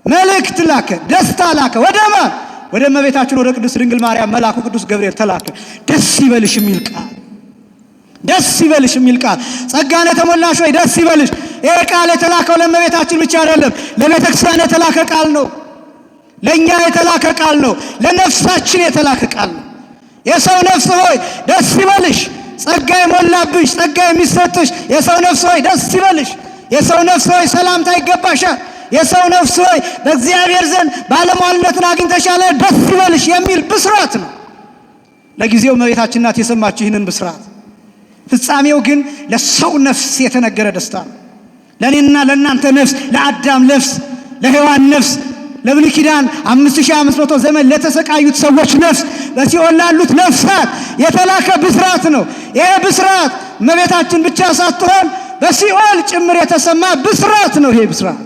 A: መልእክት ላከ፣ ደስታ ላከ። ወደ ማን? ወደ እመቤታችን ወደ ቅድስት ድንግል ማርያም መልአኩ ቅዱስ ገብርኤል ተላከ። ደስ ይበልሽ የሚል ቃል፣ ደስ ይበልሽ የሚል ቃል፣ ጸጋን የተሞላሽ ወይ ደስ ይበልሽ። ይህ ቃል የተላከው ለእመቤታችን ብቻ አይደለም፣ ለቤተ ክርስቲያን የተላከ ቃል ነው። ለእኛ የተላከ ቃል ነው። ለነፍሳችን የተላከ ቃል ነው። የሰው ነፍስ ሆይ ደስ ይበልሽ፣ ጸጋ የሞላብሽ፣ ጸጋ የሚሰጥሽ የሰው ነፍስ ሆይ ደስ ይበልሽ። የሰው ነፍስ ሆይ ሰላምታ ይገባሻል። የሰው ነፍስ ሆይ በእግዚአብሔር ዘንድ ባለሟልነትን አግኝተሻል፣ ደስ ይበልሽ የሚል ብስራት ነው። ለጊዜው እመቤታችን ናት የሰማችው ይህንን ብስራት። ፍጻሜው ግን ለሰው ነፍስ የተነገረ ደስታ ነው። ለእኔና ለእናንተ ነፍስ፣ ለአዳም ነፍስ፣ ለሔዋን ነፍስ፣ ለብሉይ ኪዳን 5500 ዘመን ለተሰቃዩት ሰዎች ነፍስ፣ በሲኦል ላሉት ነፍሳት የተላከ ብስራት ነው። ይሄ ብስራት እመቤታችን ብቻ ሳትሆን በሲኦል ጭምር የተሰማ ብስራት ነው። ይሄ ብስራት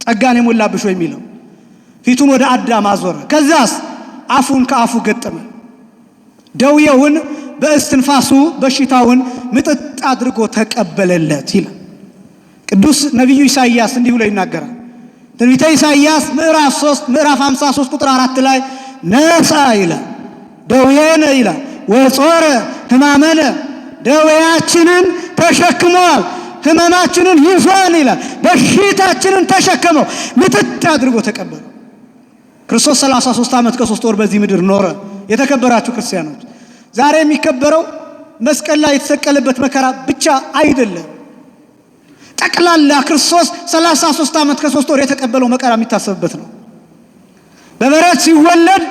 A: ጸጋን የሞላብሽ ወይ የሚለው ፊቱን ወደ አዳም አዞረ። ከዛስ አፉን ከአፉ ገጠመ። ደውየውን በእስትንፋሱ በሽታውን ምጥጥ አድርጎ ተቀበለለት ይላል። ቅዱስ ነቢዩ ኢሳይያስ እንዲህ ብሎ ይናገራል። ትንቢተ ኢሳይያስ ምዕራፍ 3፣ ምዕራፍ 53 ቁጥር 4 ላይ ነሳ ይላል፣ ደዌነ ይላል፣ ወጾረ ሕማመነ፣ ደዌያችንን ተሸክመዋል፣ ሕመማችንን ይዟል ይላል። በሽታችንን ተሸከመው፣ ምጥጥ አድርጎ ተቀበለው። ክርስቶስ 33 ዓመት ከ3 ወር በዚህ ምድር ኖረ። የተከበራችሁ ክርስቲያኖች፣ ዛሬ የሚከበረው መስቀል ላይ የተሰቀለበት መከራ ብቻ አይደለም። ጠቅላላ ክርስቶስ 33 ዓመት ከ3 ወር የተቀበለው መከራ የሚታሰብበት ነው። በበረት ሲወለድ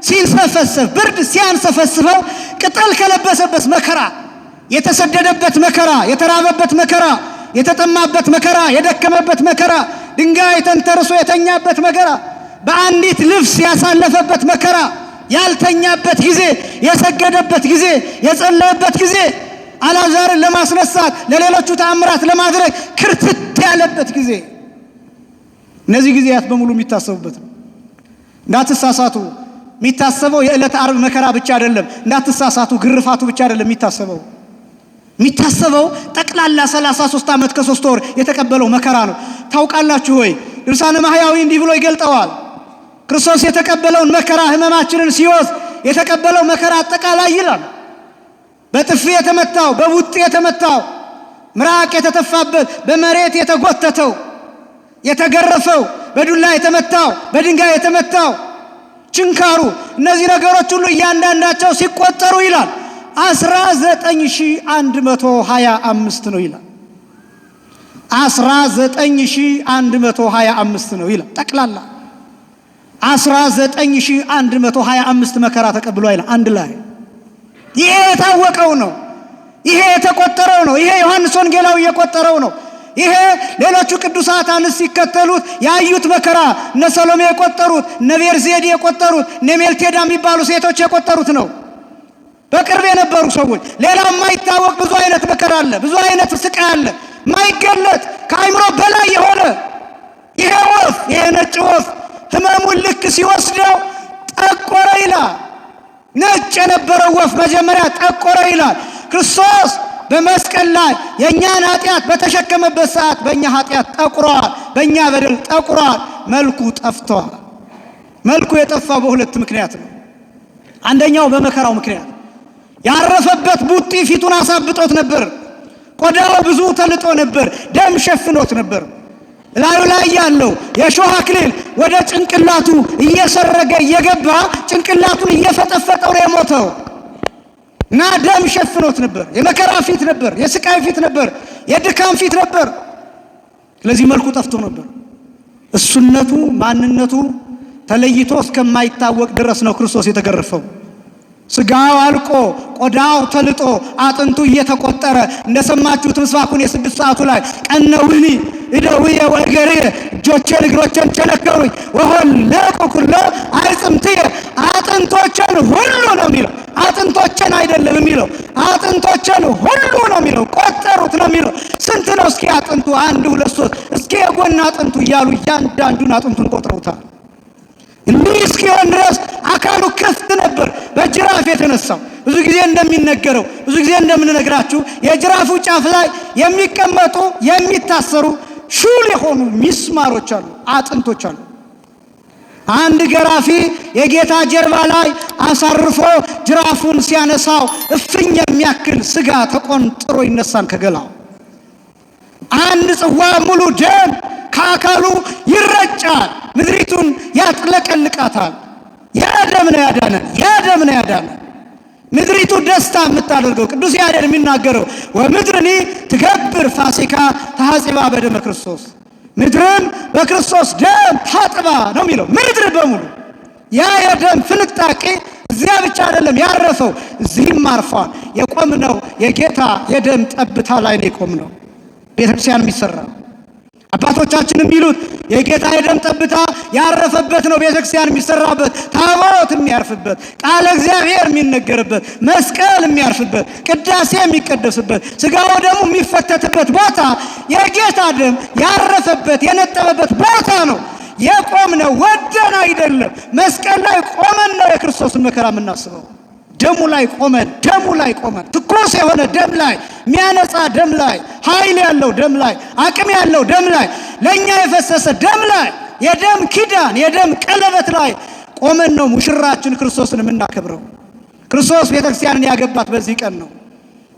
A: ሲንሰፈሰፍ፣ ብርድ ሲያንሰፈስፈው፣ ቅጠል ከለበሰበት መከራ፣ የተሰደደበት መከራ፣ የተራበበት መከራ፣ የተጠማበት መከራ፣ የደከመበት መከራ፣ ድንጋይ ተንተርሶ የተኛበት መከራ፣ በአንዲት ልብስ ያሳለፈበት መከራ፣ ያልተኛበት ጊዜ፣ የሰገደበት ጊዜ፣ የጸለየበት ጊዜ፣ አልዓዛርን ለማስነሳት ለሌሎቹ ተአምራት ለማድረግ ክርትት ያለበት ጊዜ፣ እነዚህ ጊዜያት በሙሉ የሚታሰቡበት ነው። እንዳትሳሳቱ፣ የሚታሰበው የዕለተ ዓርብ መከራ ብቻ አይደለም። እንዳትሳሳቱ፣ ግርፋቱ ብቻ አይደለም የሚታሰበው። የሚታሰበው ጠቅላላ 33 ዓመት ከ3 ወር የተቀበለው መከራ ነው። ታውቃላችሁ ወይ? ድርሳነ ማሕያዊ እንዲህ ብሎ ይገልጠዋል። ክርስቶስ የተቀበለውን መከራ፣ ሕመማችንን ሲወስድ የተቀበለው መከራ አጠቃላይ ይላል። በጥፊ የተመታው፣ በቡጢ የተመታው፣ ምራቅ የተተፋበት፣ በመሬት የተጎተተው፣ የተገረፈው፣ በዱላ የተመታው፣ በድንጋይ የተመታው፣ ችንካሩ፣ እነዚህ ነገሮች ሁሉ እያንዳንዳቸው ሲቆጠሩ ይላል 19125 ነው ይላል። 19125 ነው ይላል። ጠቅላላ 19125 መከራ ተቀብሎ ይላል አንድ ላይ። ይሄ የታወቀው ነው። ይሄ የተቆጠረው ነው። ይሄ ዮሐንስ ወንጌላዊ የቆጠረው ነው። ይሄ ሌሎቹ ቅዱሳት አንስት ሲከተሉት ያዩት መከራ፣ እነ ሰሎሜ የቆጠሩት፣ እነ ቤርዜዲ የቆጠሩት፣ እነ ሜልቴዳ የሚባሉ ሴቶች የቆጠሩት ነው። በቅርብ የነበሩ ሰዎች። ሌላ የማይታወቅ ብዙ አይነት መከራ አለ፣ ብዙ አይነት ስቃይ አለ፣ የማይገለጥ ከአይምሮ በላይ የሆነ። ይሄ ወፍ፣ ይሄ ነጭ ወፍ ህመሙን ልክ ሲወስደው ጠቆረ ይላል። ነጭ የነበረው ወፍ መጀመሪያ ጠቆረ ይላል። ክርስቶስ በመስቀል ላይ የእኛን ኃጢአት በተሸከመበት ሰዓት በእኛ ኃጢአት ጠቁሯል፣ በእኛ በደል ጠቁሯል፣ መልኩ ጠፍቷል። መልኩ የጠፋው በሁለት ምክንያት ነው። አንደኛው በመከራው ምክንያት ያረፈበት ቡጢ ፊቱን አሳብጦት ነበር። ቆዳው ብዙ ተልጦ ነበር፣ ደም ሸፍኖት ነበር። ላዩ ላይ ያለው የሾህ አክሊል ወደ ጭንቅላቱ እየሰረገ እየገባ ጭንቅላቱን እየፈጠፈጠው ነው የሞተው እና ደም ሸፍኖት ነበር። የመከራ ፊት ነበር፣ የስቃይ ፊት ነበር፣ የድካም ፊት ነበር። ስለዚህ መልኩ ጠፍቶ ነበር። እሱነቱ ማንነቱ ተለይቶ እስከማይታወቅ ድረስ ነው ክርስቶስ የተገረፈው። ስጋው አልቆ፣ ቆዳው ተልጦ፣ አጥንቱ እየተቆጠረ፣ እንደሰማችሁት ምስባኩን የ6 ሰዓቱ ላይ ቀነውኒ እደውየ ወእገርየ፣ እጆቼን እግሮቼን ቸነከሩኝ፣ ወሆለቁ ኩሎ አዕጽምትየ፣ አጥንቶቼን ሁሉ ነው የሚለው። አጥንቶቼን አይደለም የሚለው፣ አጥንቶቼን ሁሉ ነው የሚለው። ቆጠሩት ነው የሚለው። ስንት ነው እስኪ አጥንቱ? አንድ፣ ሁለት፣ ሶስት፣ እስኪ የጎን አጥንቱ እያሉ እያንዳንዱን አጥንቱን ቆጥረውታል። እንዲህ እስኪሆን ድረስ አካሉ ክፍት ነበር በጅራፍ የተነሳው። ብዙ ጊዜ እንደሚነገረው፣ ብዙ ጊዜ እንደምንነግራችሁ፣ የጅራፉ ጫፍ ላይ የሚቀመጡ፣ የሚታሰሩ ሹል የሆኑ ሚስማሮች አሉ፣ አጥንቶች አሉ። አንድ ገራፊ የጌታ ጀርባ ላይ አሳርፎ ጅራፉን ሲያነሳው እፍኝ የሚያክል ስጋ ተቆንጥሮ ይነሳል ከገላው። አንድ ጽዋ ሙሉ ደም ከአካሉ ይረጫል፣ ምድሪቱን ያጥለቀልቃታል። ያ ደም ነው ያዳነን፣ ያ ደም ነው ያዳነን። ምድሪቱ ደስታ የምታደርገው ቅዱስ ያሬድ የሚናገረው ወምድርኒ ትገብር ፋሲካ ተሐጽባ በደመ ክርስቶስ፣ ምድርም በክርስቶስ ደም ታጥባ ነው የሚለው። ምድር በሙሉ ያ የደም ፍንጣቂ እዚያ ብቻ አይደለም ያረፈው፣ እዚህም አርፏል። የቆምነው የጌታ የደም ጠብታ ላይ ነው የቆምነው። ቤተክርስቲያን የሚሰራ አባቶቻችን የሚሉት የጌታ የደም ጠብታ ያረፈበት ነው። ቤተክርስቲያን የሚሰራበት፣ ታቦት የሚያርፍበት፣ ቃለ እግዚአብሔር የሚነገርበት፣ መስቀል የሚያርፍበት፣ ቅዳሴ የሚቀደስበት፣ ስጋው ደሙ የሚፈተትበት ቦታ የጌታ ደም ያረፈበት የነጠበበት ቦታ ነው። የቆምነው ወደን አይደለም። መስቀል ላይ ቆመን ነው የክርስቶስን መከራ የምናስበው። ደሙ ላይ ቆመን፣ ደሙ ላይ ቆመን፣ ትኩስ የሆነ ደም ላይ፣ የሚያነጻ ደም ላይ፣ ኃይል ያለው ደም ላይ፣ አቅም ያለው ደም ላይ፣ ለእኛ የፈሰሰ ደም ላይ፣ የደም ኪዳን የደም ቀለበት ላይ ቆመን ነው ሙሽራችን ክርስቶስን የምናከብረው። ክርስቶስ ቤተክርስቲያንን ያገባት በዚህ ቀን ነው።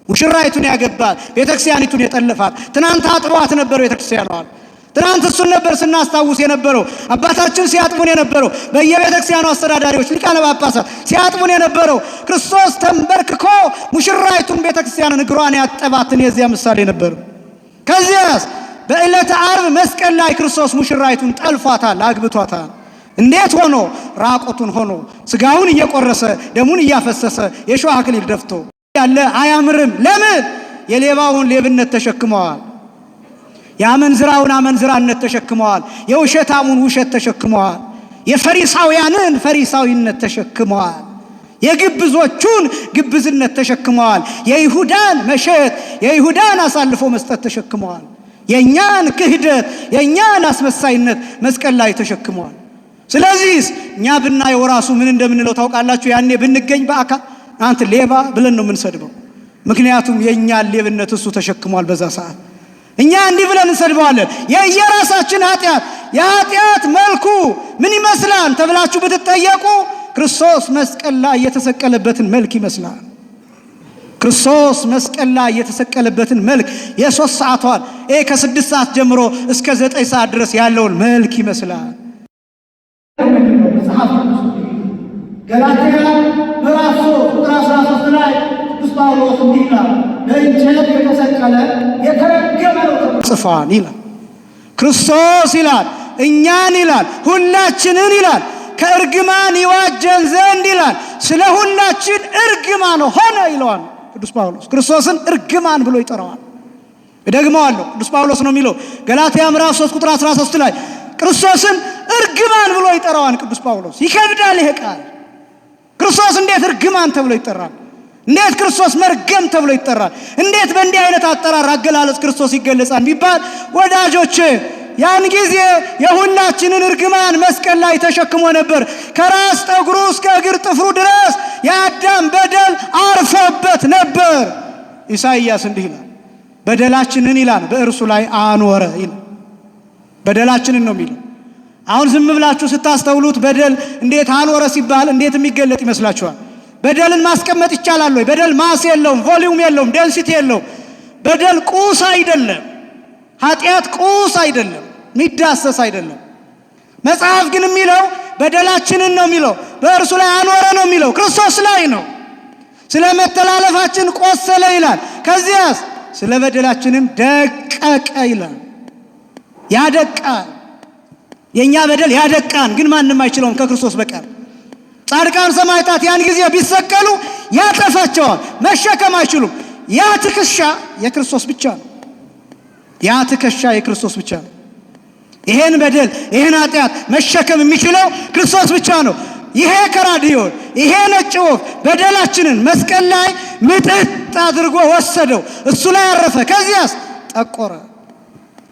A: ሙሽራይቱን ያገባት፣ ቤተክርስቲያኒቱን የጠለፋት። ትናንት አጥቧት ነበር ቤተክርስቲያኗን። ትናንት እሱን ነበር ስናስታውስ የነበረው። አባታችን ሲያጥቡን የነበረው፣ በየቤተክርስቲያኑ አስተዳዳሪዎች፣ ሊቃነ ጳጳሳት ሲያጥቡን የነበረው፣ ክርስቶስ ተንበርክኮ ሙሽራይቱን ቤተክርስቲያንን እግሯን ያጠባትን የዚያ ምሳሌ ነበር። ከዚያስ በዕለተ ዓርብ መስቀል ላይ ክርስቶስ ሙሽራይቱን ጠልፏታል፣ አግብቷታል። እንዴት ሆኖ? ራቁቱን ሆኖ፣ ስጋውን እየቆረሰ፣ ደሙን እያፈሰሰ፣ የሾህ አክሊል ደፍቶ ያለ አያምርም። ለምን? የሌባውን ሌብነት ተሸክመዋል። የአመንዝራውን አመንዝራነት ተሸክመዋል። የውሸታሙን ውሸት ተሸክመዋል። የፈሪሳውያንን ፈሪሳዊነት ተሸክመዋል። የግብዞቹን ግብዝነት ተሸክመዋል። የይሁዳን መሸጥ፣ የይሁዳን አሳልፎ መስጠት ተሸክመዋል። የእኛን ክህደት፣ የእኛን አስመሳይነት መስቀል ላይ ተሸክመዋል። ስለዚህ እኛ ብናየው ራሱ ምን እንደምንለው ታውቃላችሁ? ያኔ ብንገኝ በአካል አንተ ሌባ ብለን ነው የምንሰድበው። ምክንያቱም የእኛን ሌብነት እሱ ተሸክሟል በዛ ሰዓት። እኛ እንዲህ ብለን እንሰድበዋለን። የየራሳችን ኃጢአት፣ የኃጢአት መልኩ ምን ይመስላል ተብላችሁ ብትጠየቁ ክርስቶስ መስቀል ላይ የተሰቀለበትን መልክ ይመስላል። ክርስቶስ መስቀል ላይ የተሰቀለበትን መልክ፣ የ3 ሰዓቷን፣ ይሄ ከ6 ሰዓት ጀምሮ እስከ 9 ሰዓት ድረስ ያለውን መልክ ይመስላል።
B: መጽሐፍ ቅዱስ ገላትያ ምዕራፍ 3 ቁጥር 13 ላይ ቅዱስ ጳውሎስ እንዲህ ይላል፣ በእንጨት የተሰቀለ የተረገመ ነው ተብሎ
A: ጽፏል ይላል። ክርስቶስ ይላል እኛን ይላል፣ ሁላችንን ይላል፣ ከእርግማን ይዋጀን ዘንድ ይላል፣ ስለ ሁላችን እርግማን ሆነ ይለዋል ቅዱስ ጳውሎስ። ክርስቶስን እርግማን ብሎ ይጠራዋል። እደግመዋለሁ። ቅዱስ ጳውሎስ ነው የሚለው፣ ገላትያ ምዕራፍ 3 ቁጥር 13 ላይ ክርስቶስን እርግማን ብሎ ይጠራዋል ቅዱስ ጳውሎስ። ይከብዳል ይሄ ቃል። ክርስቶስ እንዴት እርግማን ተብሎ ይጠራል? እንዴት ክርስቶስ መርገም ተብሎ ይጠራል? እንዴት በእንዲህ አይነት አጠራር አገላለጽ ክርስቶስ ይገለጻል ቢባል፣ ወዳጆቼ፣ ያን ጊዜ የሁላችንን እርግማን መስቀል ላይ ተሸክሞ ነበር። ከራስ ጠጉሩ እስከ እግር ጥፍሩ ድረስ የአዳም በደል አርፎበት ነበር። ኢሳይያስ እንዲህ ይላል፣ በደላችንን ይላል በእርሱ ላይ አኖረ ይላል። በደላችንን ነው የሚለው። አሁን ዝም ብላችሁ ስታስተውሉት በደል እንዴት አኖረ ሲባል እንዴት የሚገለጥ ይመስላችኋል? በደልን ማስቀመጥ ይቻላል ወይ? በደል mass የለውም፣ volume የለውም፣ density የለውም። በደል ቁስ አይደለም። ኃጢአት ቁስ አይደለም፣ የሚዳሰስ አይደለም። መጽሐፍ ግን የሚለው በደላችንን ነው የሚለው፣ በእርሱ ላይ አኖረ ነው የሚለው፣ ክርስቶስ ላይ ነው። ስለ መተላለፋችን ቆሰለ ይላል። ከዚያስ ስለ በደላችንም ደቀቀ ይላል። ያደቃል። የእኛ በደል ያደቃን፣ ግን ማንም አይችለውም ከክርስቶስ በቀር። ጻድቃን ሰማዕታት ያን ጊዜ ቢሰቀሉ ያጠፋቸዋል፣ መሸከም አይችሉም። ያ ትከሻ የክርስቶስ ብቻ ነው። ያ ትከሻ የክርስቶስ ብቻ ነው። ይሄን በደል፣ ይሄን ኃጢአት መሸከም የሚችለው ክርስቶስ ብቻ ነው። ይሄ ከራዲዮን፣ ይሄ ነጭ ወፍ በደላችንን መስቀል ላይ ምጥጥ አድርጎ ወሰደው፣ እሱ ላይ አረፈ። ከዚያስ ጠቆረ።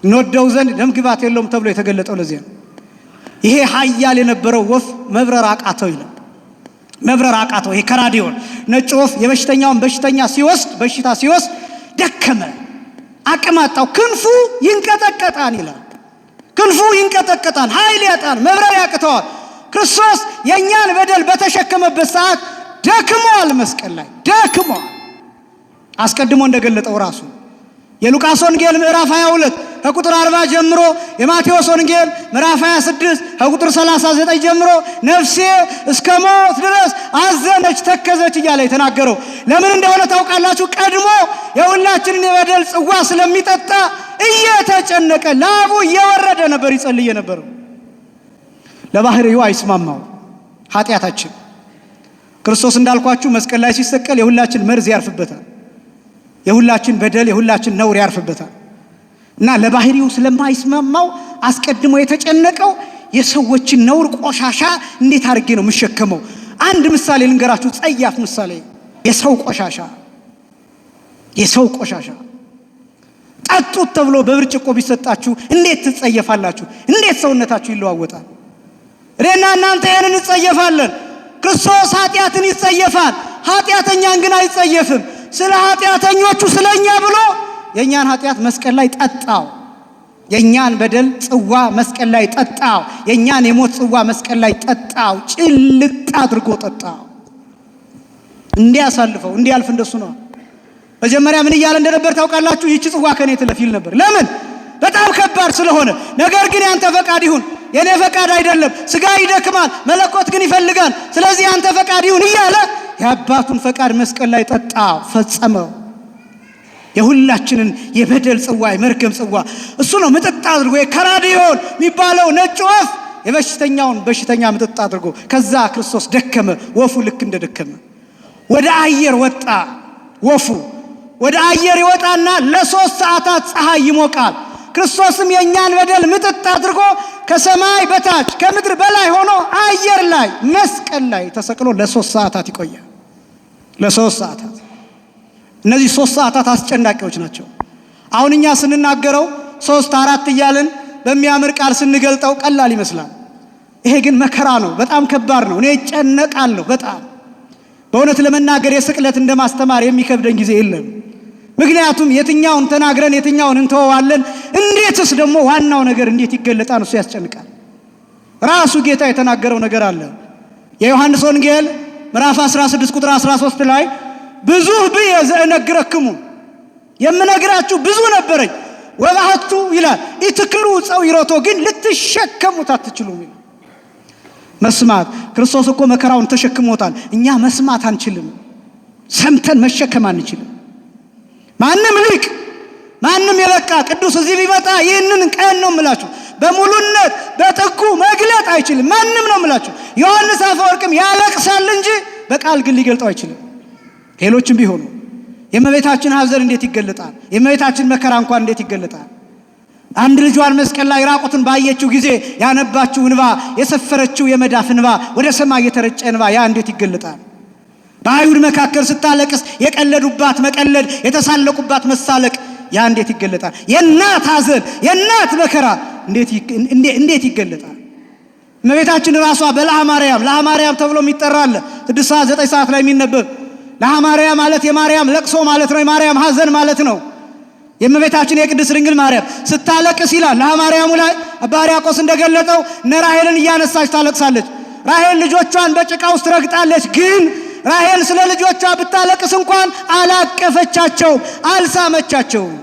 A: እንወደው ዘንድ ደም ግባት የለውም ተብሎ የተገለጠው ለዚያ ነው። ይሄ ኃያል የነበረው ወፍ መብረር አቃተው ይላል። መብረር አቃተው። ይሄ ከራዲዮን ነጭ ወፍ የበሽተኛውን በሽተኛ ሲወስድ፣ በሽታ ሲወስድ ደከመ፣ አቅም አጣው፣ ክንፉ ይንቀጠቀጣል ይላል። ክንፉ ይንቀጠቀጣል፣ ኃይል ያጣል፣ መብረር ያቅተዋል። ክርስቶስ የእኛን በደል በተሸከመበት ሰዓት ደክሟል። መስቀል ላይ ደክሟል። አስቀድሞ እንደገለጠው ራሱ የሉቃስ ወንጌል ምዕራፍ 22 ከቁጥር 40 ጀምሮ፣ የማቴዎስ ወንጌል ምዕራፍ 26 ከቁጥር 39 ጀምሮ ነፍሴ እስከ ሞት ድረስ አዘነች፣ ተከዘች እያለ የተናገረው ለምን እንደሆነ ታውቃላችሁ? ቀድሞ የሁላችንን የበደል ጽዋ ስለሚጠጣ እየተጨነቀ ላቡ እየወረደ ነበር ይጸልይ የነበረው። ለባህሪው አይስማማው ኃጢአታችን። ክርስቶስ እንዳልኳችሁ መስቀል ላይ ሲሰቀል የሁላችን መርዝ ያርፍበታል። የሁላችን በደል፣ የሁላችን ነውር ያርፍበታል። እና ለባህሪው ስለማይስማማው አስቀድሞ የተጨነቀው የሰዎችን ነውር ቆሻሻ እንዴት አድርጌ ነው የምሸከመው? አንድ ምሳሌ ልንገራችሁ፣ ጸያፍ ምሳሌ። የሰው ቆሻሻ፣ የሰው ቆሻሻ ጠጡት ተብሎ በብርጭቆ ቢሰጣችሁ እንዴት ትጸየፋላችሁ? እንዴት ሰውነታችሁ ይለዋወጣል? እኔና እናንተ ይህንን እንጸየፋለን። ክርስቶስ ኃጢአትን ይጸየፋል፣ ኃጢአተኛን ግን አይጸየፍም። ስለ ኃጢአተኞቹ ስለ እኛ ብሎ የእኛን ኃጢአት መስቀል ላይ ጠጣው። የእኛን በደል ጽዋ መስቀል ላይ ጠጣው። የእኛን የሞት ጽዋ መስቀል ላይ ጠጣው። ጭልጥ አድርጎ ጠጣው። እንዲያሳልፈው እንዲያልፍ እንደሱ ነው። መጀመሪያ ምን እያለ እንደነበር ታውቃላችሁ? ይህች ጽዋ ከኔ ትለፍ ይል ነበር። ለምን? በጣም ከባድ ስለሆነ። ነገር ግን ያንተ ፈቃድ ይሁን የኔ ፈቃድ አይደለም። ስጋ ይደክማል፣ መለኮት ግን ይፈልጋል። ስለዚህ ያንተ ፈቃድ ይሁን እያለ የአባቱን ፈቃድ መስቀል ላይ ጠጣ፣ ፈጸመው። የሁላችንን የበደል ጽዋ፣ የመርገም ጽዋ እሱ ነው ምጥጥ አድርጎ፣ የከራዲዮን የሚባለው ነጭ ወፍ የበሽተኛውን በሽተኛ ምጥጥ አድርጎ፣ ከዛ ክርስቶስ ደከመ። ወፉ ልክ እንደደከመ ወደ አየር ወጣ። ወፉ ወደ አየር ይወጣና ለ3 ሰዓታት ፀሐይ ይሞቃል። ክርስቶስም የእኛን በደል ምጥጥ አድርጎ ከሰማይ በታች ከምድር በላይ ሆኖ አየር ላይ መስቀል ላይ ተሰቅሎ ለ3 ሰዓታት ይቆያል። ለ3 ሰዓታት። እነዚህ 3 ሰዓታት አስጨናቂዎች ናቸው። አሁን እኛ ስንናገረው ሶስት አራት እያልን በሚያምር ቃል ስንገልጠው ቀላል ይመስላል። ይሄ ግን መከራ ነው። በጣም ከባድ ነው። እኔ እጨነቃለሁ በጣም። በእውነት ለመናገር የስቅለት እንደማስተማር የሚከብደኝ ጊዜ የለም። ምክንያቱም የትኛውን ተናግረን የትኛውን እንተወዋለን? እንዴትስ ደግሞ ዋናው ነገር እንዴት ይገለጣል? እሱ ያስጨንቃል። ራሱ ጌታ የተናገረው ነገር አለ። የዮሐንስ ወንጌል ምዕራፍ 16 ቁጥር 13 ላይ ብዙኅ ብየ ዘእነግረክሙ፣ የምነግራችሁ ብዙ ነበረኝ፣ ወባሕቱ ይላል ኢትክሉ ጸዊሮቶ፣ ግን ልትሸከሙት አትችሉም ይላል። መስማት፣ ክርስቶስ እኮ መከራውን ተሸክሞታል። እኛ መስማት አንችልም። ሰምተን መሸከም አንችልም። ማንም ሊቅ፣ ማንም የበቃ ቅዱስ እዚህ ቢመጣ ይህንን ቀን ነው የምላችሁ በሙሉነት በጥጉ መግለጥ አይችልም። ማንም ነው የምላችሁ። ዮሐንስ አፈወርቅም ያለቅሳል እንጂ በቃል ግን ሊገልጠው አይችልም። ሌሎችም ቢሆኑ የእመቤታችን ሐዘን እንዴት ይገለጣል? የእመቤታችን መከራ እንኳን እንዴት ይገለጣል? አንድ ልጇን መስቀል ላይ ራቁቱን ባየችው ጊዜ ያነባችው እንባ፣ የሰፈረችው የመዳፍ እንባ፣ ወደ ሰማይ የተረጨ እንባ፣ ያ እንዴት ይገለጣል? በአይሁድ መካከል ስታለቅስ የቀለዱባት መቀለድ፣ የተሳለቁባት መሳለቅ፣ ያ እንዴት ይገለጣል? የእናት ሐዘን፣ የእናት መከራ እንዴት ይገለጣል? እመቤታችን ራሷ በልሃ ማርያም፣ ልሃ ማርያም ተብሎ የሚጠራ አለ። 6 ሰዓት 9 ሰዓት ላይ የሚነበብ ልሃ ማርያም ማለት የማርያም ለቅሶ ማለት ነው። የማርያም ሐዘን ማለት ነው። የእመቤታችን የቅድስት ድንግል ማርያም ስታለቅስ ይላል ልሃ ማርያሙ ላይ አባ ሕርያቆስ እንደገለጠው እነ ራሔልን እያነሳች ታለቅሳለች። ራሔል ልጆቿን በጭቃ ውስጥ ረግጣለች። ግን ራሔል ስለ ልጆቿ ብታለቅስ እንኳን አላቀፈቻቸውም፣ አልሳመቻቸውም።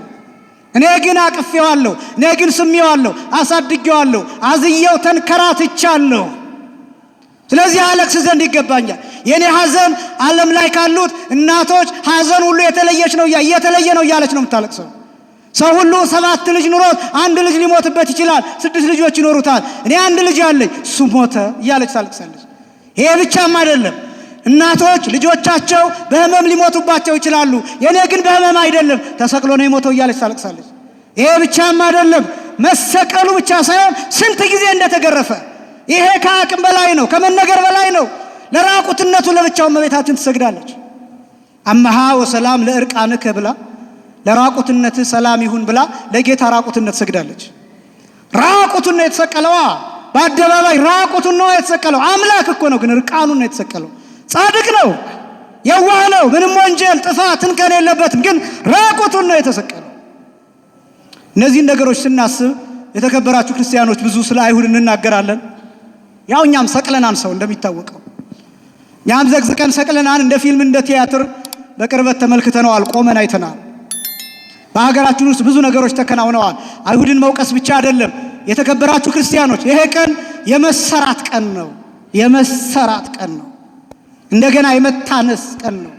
A: እኔ ግን አቅፌዋለሁ፣ እኔ ግን ስሜዋለሁ፣ አሳድጌዋለሁ፣ አዝየው ተንከራትቻለሁ። ስለዚህ አለቅስ ዘንድ ይገባኛል። የኔ ሐዘን ዓለም ላይ ካሉት እናቶች ሐዘን ሁሉ የተለየች ነው፣ የተለየ ነው እያለች ነው የምታለቅሰው። ሰው ሁሉ 7 ልጅ ኑሮት አንድ ልጅ ሊሞትበት ይችላል። 6 ልጆች ይኖሩታል። እኔ አንድ ልጅ አለኝ፣ እሱ ሞተ እያለች ታለቅሳለች። ይሄ ብቻም አይደለም። እናቶች ልጆቻቸው በህመም ሊሞቱባቸው ይችላሉ። የኔ ግን በህመም አይደለም፣ ተሰቅሎ ነው የሞተው እያለች ታለቅሳለች። ይሄ ብቻም አይደለም። መሰቀሉ ብቻ ሳይሆን ስንት ጊዜ እንደተገረፈ፣ ይሄ ከአቅም በላይ ነው፣ ከመነገር በላይ ነው። ለራቁትነቱ ለብቻው እመቤታችን ትሰግዳለች። አመሃ ወሰላም ለእርቃንከ ብላ፣ ለራቁትነት ሰላም ይሁን ብላ ለጌታ ራቁትነት ሰግዳለች። ራቁቱን ነው የተሰቀለዋ። በአደባባይ ራቁቱን ነው የተሰቀለው። አምላክ እኮ ነው፣ ግን እርቃኑን ነው የተሰቀለው። ጻድቅ ነው፣ የዋህ ነው፣ ምንም ወንጀል ጥፋት እንከን የለበትም፣ ግን ራቁቱን ነው የተሰቀለው። እነዚህን ነገሮች ስናስብ የተከበራችሁ ክርስቲያኖች፣ ብዙ ስለ አይሁድ እንናገራለን። ያው እኛም ሰቅለናን ሰው እንደሚታወቀው እኛም ዘቅዝቀን ሰቅለናን እንደ ፊልም እንደ ቲያትር በቅርበት ተመልክተነዋል፣ ቆመን አይተናል። በሀገራችን ውስጥ ብዙ ነገሮች ተከናውነዋል። አይሁድን መውቀስ ብቻ አይደለም። የተከበራችሁ ክርስቲያኖች፣ ይሄ ቀን የመሰራት ቀን ነው። የመሰራት ቀን ነው። እንደገና የመታነስ ቀን ነው።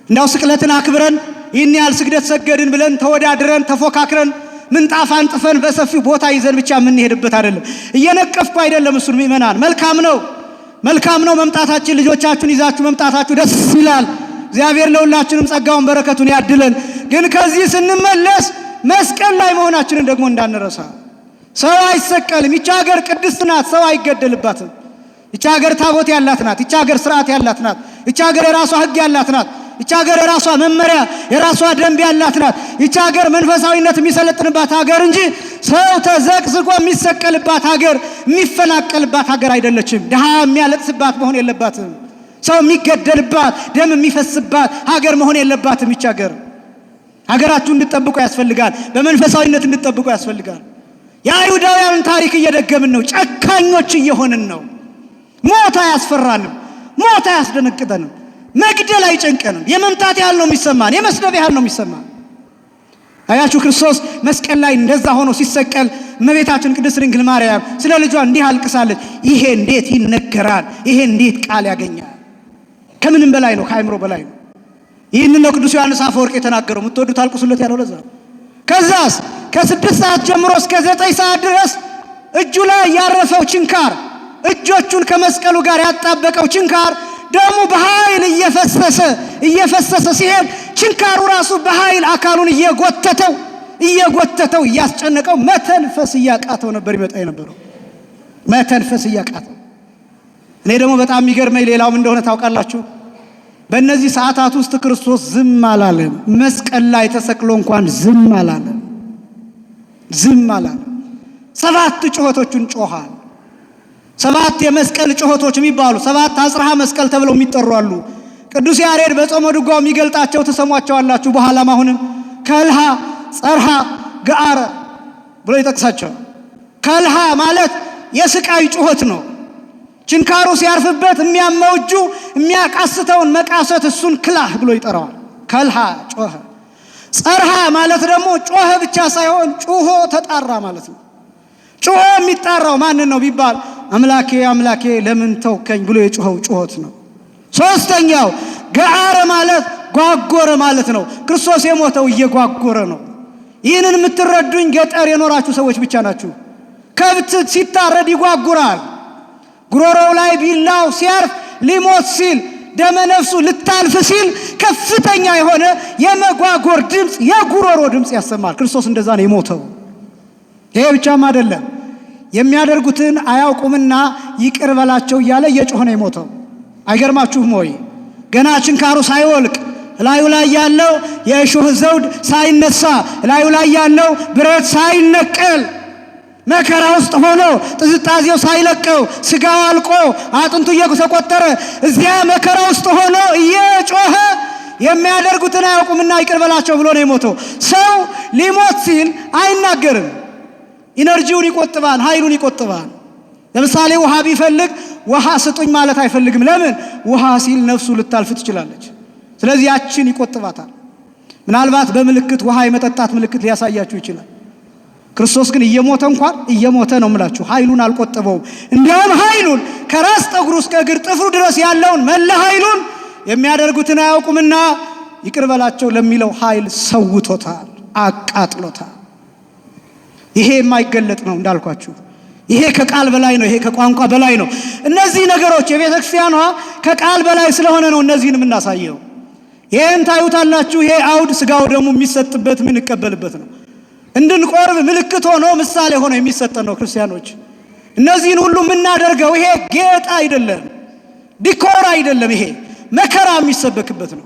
A: እንዳው ስቅለትን አክብረን ይህን ያህል ስግደት ሰገድን ብለን ተወዳድረን ተፎካክረን ምንጣፍ አንጥፈን በሰፊው ቦታ ይዘን ብቻ የምንሄድበት አይደለም። እየነቀፍኩ አይደለም እሱን። ምእመናን መልካም ነው፣ መልካም ነው መምጣታችን። ልጆቻችሁን ይዛችሁ መምጣታችሁ ደስ ይላል። እግዚአብሔር ለሁላችንም ጸጋውን በረከቱን ያድለን። ግን ከዚህ ስንመለስ መስቀል ላይ መሆናችንን ደግሞ እንዳንረሳ። ሰው አይሰቀልም። ይቺ ሀገር ቅድስት ናት። ሰው አይገደልባትም። ይቺ ሀገር ታቦት ያላት ናት። ይቺ ሀገር ስርዓት ያላት ናት። ይቺ ሀገር የራሷ ሕግ ያላት ናት። ይቺ ሀገር የራሷ መመሪያ የራሷ ደንብ ያላት ናት። ይቺ ሀገር መንፈሳዊነት የሚሰለጥንባት ሀገር እንጂ ሰው ተዘቅዝቆ የሚሰቀልባት ሀገር፣ የሚፈናቀልባት ሀገር አይደለችም። ድሃ የሚያለቅስባት መሆን የለባትም። ሰው የሚገደልባት፣ ደም የሚፈስባት ሀገር መሆን የለባትም። ይቺ ሀገር ሀገራችሁ እንድትጠብቁ ያስፈልጋል። በመንፈሳዊነት እንድትጠብቁ ያስፈልጋል። የአይሁዳውያንን ታሪክ እየደገምን ነው። ጨካኞች እየሆንን ነው። ሞት አያስፈራንም። ሞት አያስደነግጠንም። መግደል አይጨንቀንም። የመምታት ያህል ነው የሚሰማን፣ የመስደብ ያህል ነው የሚሰማን። አያችሁ፣ ክርስቶስ መስቀል ላይ እንደዛ ሆኖ ሲሰቀል እመቤታችን ቅድስት ድንግል ማርያም ስለ ልጇ እንዲህ አልቅሳለች። ይሄ እንዴት ይነገራል? ይሄ እንዴት ቃል ያገኛል? ከምንም በላይ ነው፣ ከአእምሮ በላይ ነው። ይህንን ነው ቅዱስ ዮሐንስ አፈወርቅ የተናገረው። የምትወዱት አልቅሱለት ያለው ለዛ ነው። ከዛስ ከ6 ሰዓት ጀምሮ እስከ 9 ሰዓት ድረስ እጁ ላይ ያረፈው ችንካር፣ እጆቹን ከመስቀሉ ጋር ያጣበቀው ችንካር ደሙ በኃይል እየፈሰሰ እየፈሰሰ ሲሄድ ችንካሩ ራሱ በኃይል አካሉን እየጎተተው እየጎተተው እያስጨነቀው መተንፈስ እያቃተው ነበር ይመጣ የነበረው፣ መተንፈስ እያቃተው። እኔ ደግሞ በጣም የሚገርመኝ ሌላውም እንደሆነ ታውቃላችሁ። በእነዚህ ሰዓታት ውስጥ ክርስቶስ ዝም አላለም። መስቀል ላይ ተሰቅሎ እንኳን ዝም አላለም። ዝም አላለም። ሰባት ጩኸቶቹን ጮኋል። ሰባት የመስቀል ጩኸቶች የሚባሉ ሰባት አጽርሃ መስቀል ተብለው የሚጠሩ አሉ። ቅዱስ ያሬድ በጾመ ድጓው የሚገልጣቸው ትሰሟቸዋላችሁ። በኋላም አሁንም ከልሃ፣ ጸርሃ፣ ገአረ ብሎ ይጠቅሳቸዋል። ከልሃ ማለት የስቃይ ጩኸት ነው። ችንካሩ ሲያርፍበት የሚያመው እጁ የሚያቃስተውን መቃሰት እሱን ክላህ ብሎ ይጠራዋል። ከልሃ ጮኸ። ጸርሃ ማለት ደግሞ ጮኸ ብቻ ሳይሆን ጩሆ ተጣራ ማለት ነው። ጩሆ የሚጣራው ማንን ነው ቢባል አምላኬ አምላኬ ለምን ተውከኝ ብሎ የጮኸው ጩኸት ነው። ሶስተኛው ገዓረ ማለት ጓጎረ ማለት ነው። ክርስቶስ የሞተው እየጓጎረ ነው። ይህንን የምትረዱኝ ገጠር የኖራችሁ ሰዎች ብቻ ናችሁ። ከብት ሲታረድ ይጓጉራል። ጉሮሮው ላይ ቢላው ሲያርፍ ሊሞት ሲል ደመ ነፍሱ ልታልፍ ሲል ከፍተኛ የሆነ የመጓጎር ድምፅ፣ የጉሮሮ ድምፅ ያሰማል። ክርስቶስ እንደዛ ነው የሞተው። ይሄ ብቻም አይደለም፣ የሚያደርጉትን አያውቁምና ይቅር በላቸው እያለ እየጮኸ ነው የሞተው። አይገርማችሁም ወይ? ገና ችንካሩ ሳይወልቅ፣ እላዩ ላይ ያለው የእሾህ ዘውድ ሳይነሳ፣ እላዩ ላይ ያለው ብረት ሳይነቀል፣ መከራ ውስጥ ሆኖ ጥዝጣዜው ሳይለቀው፣ ስጋው አልቆ አጥንቱ እየተቆጠረ እዚያ መከራ ውስጥ ሆኖ እየጮኸ የሚያደርጉትን አያውቁምና ይቅር በላቸው ብሎ ነው የሞተው። ሰው ሊሞት ሲል አይናገርም። Energy ውን ይቆጥባል፣ ኃይሉን ይቆጥባል። ለምሳሌ ውሃ ቢፈልግ ውሃ ስጡኝ ማለት አይፈልግም። ለምን? ውሃ ሲል ነፍሱ ልታልፍ ትችላለች። ስለዚህ ያችን ይቆጥባታል። ምናልባት በምልክት ውሃ የመጠጣት ምልክት ሊያሳያችሁ ይችላል። ክርስቶስ ግን እየሞተ እንኳን፣ እየሞተ ነው የምላችሁ፣ ኃይሉን አልቆጠበውም። እንዲያውም ኃይሉን ከራስ ጠጉሩ እስከ እግር ጥፍሩ ድረስ ያለውን መላ ኃይሉን የሚያደርጉትን አያውቁምና ይቅር በላቸው ለሚለው ኃይል ሰውቶታል፣ አቃጥሎታል። ይሄ የማይገለጥ ነው እንዳልኳችሁ። ይሄ ከቃል በላይ ነው። ይሄ ከቋንቋ በላይ ነው። እነዚህ ነገሮች የቤተ ክርስቲያኗ ከቃል በላይ ስለሆነ ነው እነዚህን የምናሳየው። ይሄን ታዩታላችሁ። ይሄ አውድ ስጋው ደግሞ የሚሰጥበት የምንቀበልበት ነው። እንድንቆርብ ምልክት ሆኖ ምሳሌ ሆኖ የሚሰጠን ነው። ክርስቲያኖች፣ እነዚህን ሁሉ የምናደርገው ይሄ ጌጥ አይደለም፣ decor አይደለም። ይሄ መከራ የሚሰበክበት ነው።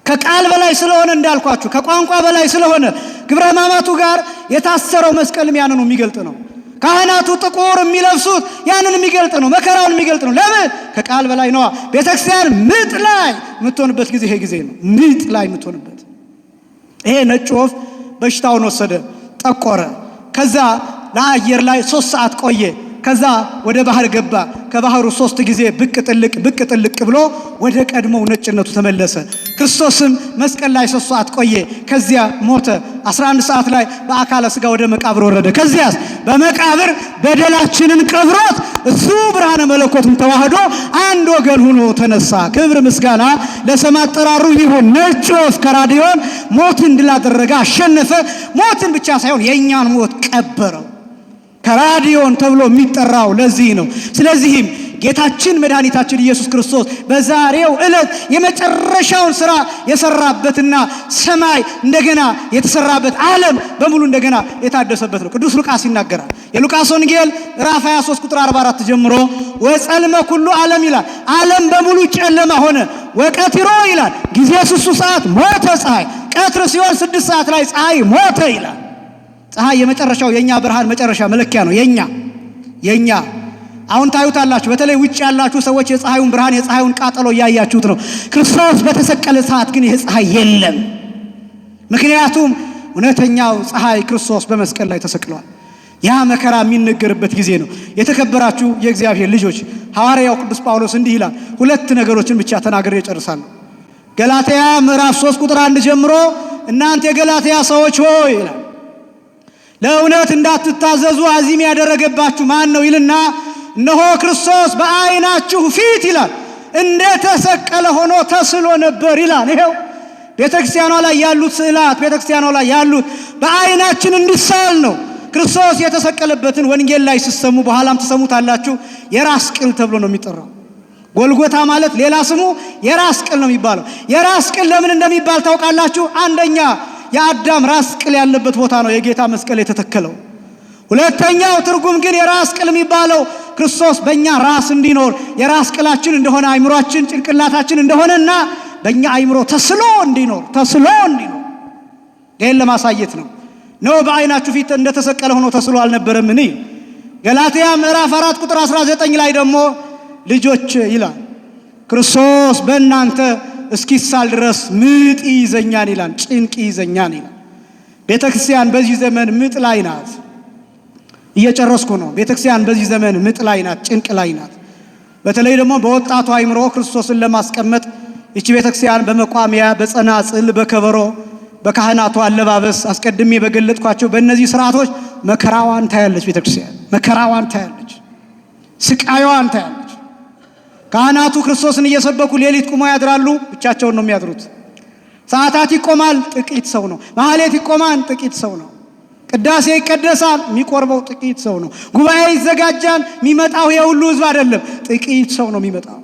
A: ከቃል በላይ ስለሆነ፣ እንዳልኳችሁ ከቋንቋ በላይ ስለሆነ፣ ግብረ ሕማማቱ ጋር የታሰረው መስቀልም ያንኑ የሚገልጥ ነው። ካህናቱ ጥቁር የሚለብሱት ያንን የሚገልጥ ነው። መከራውን የሚገልጥ ነው። ለምን? ከቃል በላይ ነዋ። ቤተክርስቲያን ምጥ ላይ የምትሆንበት ጊዜ ይሄ ጊዜ ነው። ምጥ ላይ የምትሆንበት። ይሄ ነጭ ወፍ በሽታውን ወሰደ፣ ጠቆረ። ከዛ ለአየር ላይ 3 ሰዓት ቆየ። ከዛ ወደ ባህር ገባ። ከባህሩ 3 ጊዜ ብቅ ጥልቅ ብቅ ጥልቅ ብሎ ወደ ቀድሞው ነጭነቱ ተመለሰ። ክርስቶስም መስቀል ላይ 3 ሰዓት ቆየ። ከዚያ ሞተ። 11 ሰዓት ላይ በአካለ ሥጋ ወደ መቃብር ወረደ። ከዚያስ በመቃብር በደላችንን ቀብሮት እሱ ብርሃነ መለኮቱን ተዋህዶ አንድ ወገን ሆኖ ተነሳ። ክብር ምስጋና ለስም አጠራሩ ይሁን። ነጭ ወፍ ከራዲዮን ሞትን ድል አደረገ፣ አሸነፈ። ሞትን ብቻ ሳይሆን የኛን ሞት ቀበረው። ከራዲዮን ተብሎ የሚጠራው ለዚህ ነው። ስለዚህም ጌታችን መድኃኒታችን ኢየሱስ ክርስቶስ በዛሬው ዕለት የመጨረሻውን ስራ የሰራበትና ሰማይ እንደገና የተሰራበት ዓለም በሙሉ እንደገና የታደሰበት ነው። ቅዱስ ሉቃስ ይናገራል። የሉቃስ ወንጌል ምዕራፍ 23 ቁጥር 44 ጀምሮ ወጸልመ ኩሉ ዓለም ይላል። ዓለም በሙሉ ጨለማ ሆነ። ወቀትሮ ይላል ጊዜ ስሱ ሰዓት ሞተ ፀሐይ። ቀትር ሲሆን 6 ሰዓት ላይ ፀሐይ ሞተ ይላል። ፀሐይ የመጨረሻው የኛ ብርሃን መጨረሻ መለኪያ ነው። የኛ አሁን ታዩታላችሁ። በተለይ ውጭ ያላችሁ ሰዎች የፀሐዩን ብርሃን የፀሐዩን ቃጠሎ እያያችሁት ነው። ክርስቶስ በተሰቀለ ሰዓት ግን ይሄ ፀሐይ የለም። ምክንያቱም እውነተኛው ፀሐይ ክርስቶስ በመስቀል ላይ ተሰቅሏል። ያ መከራ የሚነገርበት ጊዜ ነው። የተከበራችሁ የእግዚአብሔር ልጆች፣ ሐዋርያው ቅዱስ ጳውሎስ እንዲህ ይላል። ሁለት ነገሮችን ብቻ ተናግሬ እጨርሳለሁ። ገላትያ ምዕራፍ 3 ቁጥር 1 ጀምሮ እናንተ የገላትያ ሰዎች ሆይ ይላል፣ ለእውነት እንዳትታዘዙ አዚም ያደረገባችሁ ማን ነው ይልና፣ እነሆ ክርስቶስ በዓይናችሁ ፊት ይላል እንደተሰቀለ ሆኖ ተስሎ ነበር ይላል። ይሄው ቤተክርስቲያኗ ላይ ያሉት ስዕላት ቤተክርስቲያኗ ላይ ያሉት በዓይናችን እንዲሳል ነው። ክርስቶስ የተሰቀለበትን ወንጌል ላይ ስትሰሙ በኋላም ትሰሙታላችሁ። የራስ ቅል ተብሎ ነው የሚጠራው። ጎልጎታ ማለት ሌላ ስሙ የራስ ቅል ነው የሚባለው። የራስ ቅል ለምን እንደሚባል ታውቃላችሁ? አንደኛ የአዳም ራስ ቅል ያለበት ቦታ ነው የጌታ መስቀል የተተከለው። ሁለተኛው ትርጉም ግን የራስ ቅል የሚባለው ክርስቶስ በእኛ ራስ እንዲኖር የራስ ቅላችን እንደሆነ አይምሮአችን ጭንቅላታችን እንደሆነና በእኛ አይምሮ ተስሎ እንዲኖር ተስሎ እንዲኖር ይሄን ለማሳየት ነው። ነው በዓይናችሁ ፊት እንደተሰቀለ ሆኖ ተስሎ አልነበረምን? ገላትያ ምዕራፍ 4 ቁጥር 19 ላይ ደግሞ ልጆች ይላል ክርስቶስ በእናንተ እስኪሳል ድረስ ምጥ ይዘኛል ይላል፣ ጭንቅ ይዘኛል ይላል። ቤተክርስቲያን በዚህ ዘመን ምጥ ላይ ናት። እየጨረስኩ ነው። ቤተክርስቲያን በዚህ ዘመን ምጥ ላይ ናት፣ ጭንቅ ላይ ናት። በተለይ ደግሞ በወጣቱ አይምሮ ክርስቶስን ለማስቀመጥ ይቺ ቤተክርስቲያን በመቋሚያ፣ በጸናጽል፣ በከበሮ፣ በካህናቱ አለባበስ አስቀድሜ በገለጥኳቸው በእነዚህ ስርዓቶች መከራዋን ታያለች። ቤተክርስቲያን መከራዋን ታያለች፣ ስቃይዋን ታያለች። ካህናቱ ክርስቶስን እየሰበኩ ሌሊት ቆመው ያድራሉ። ብቻቸውን ነው የሚያድሩት። ሰዓታት ይቆማል፣ ጥቂት ሰው ነው። ማህሌት ይቆማል፣ ጥቂት ሰው ነው። ቅዳሴ ይቀደሳል፣ የሚቆርበው ጥቂት ሰው ነው። ጉባኤ ይዘጋጃል፣ የሚመጣው የሁሉ ህዝብ አይደለም፣ ጥቂት ሰው ነው የሚመጣው።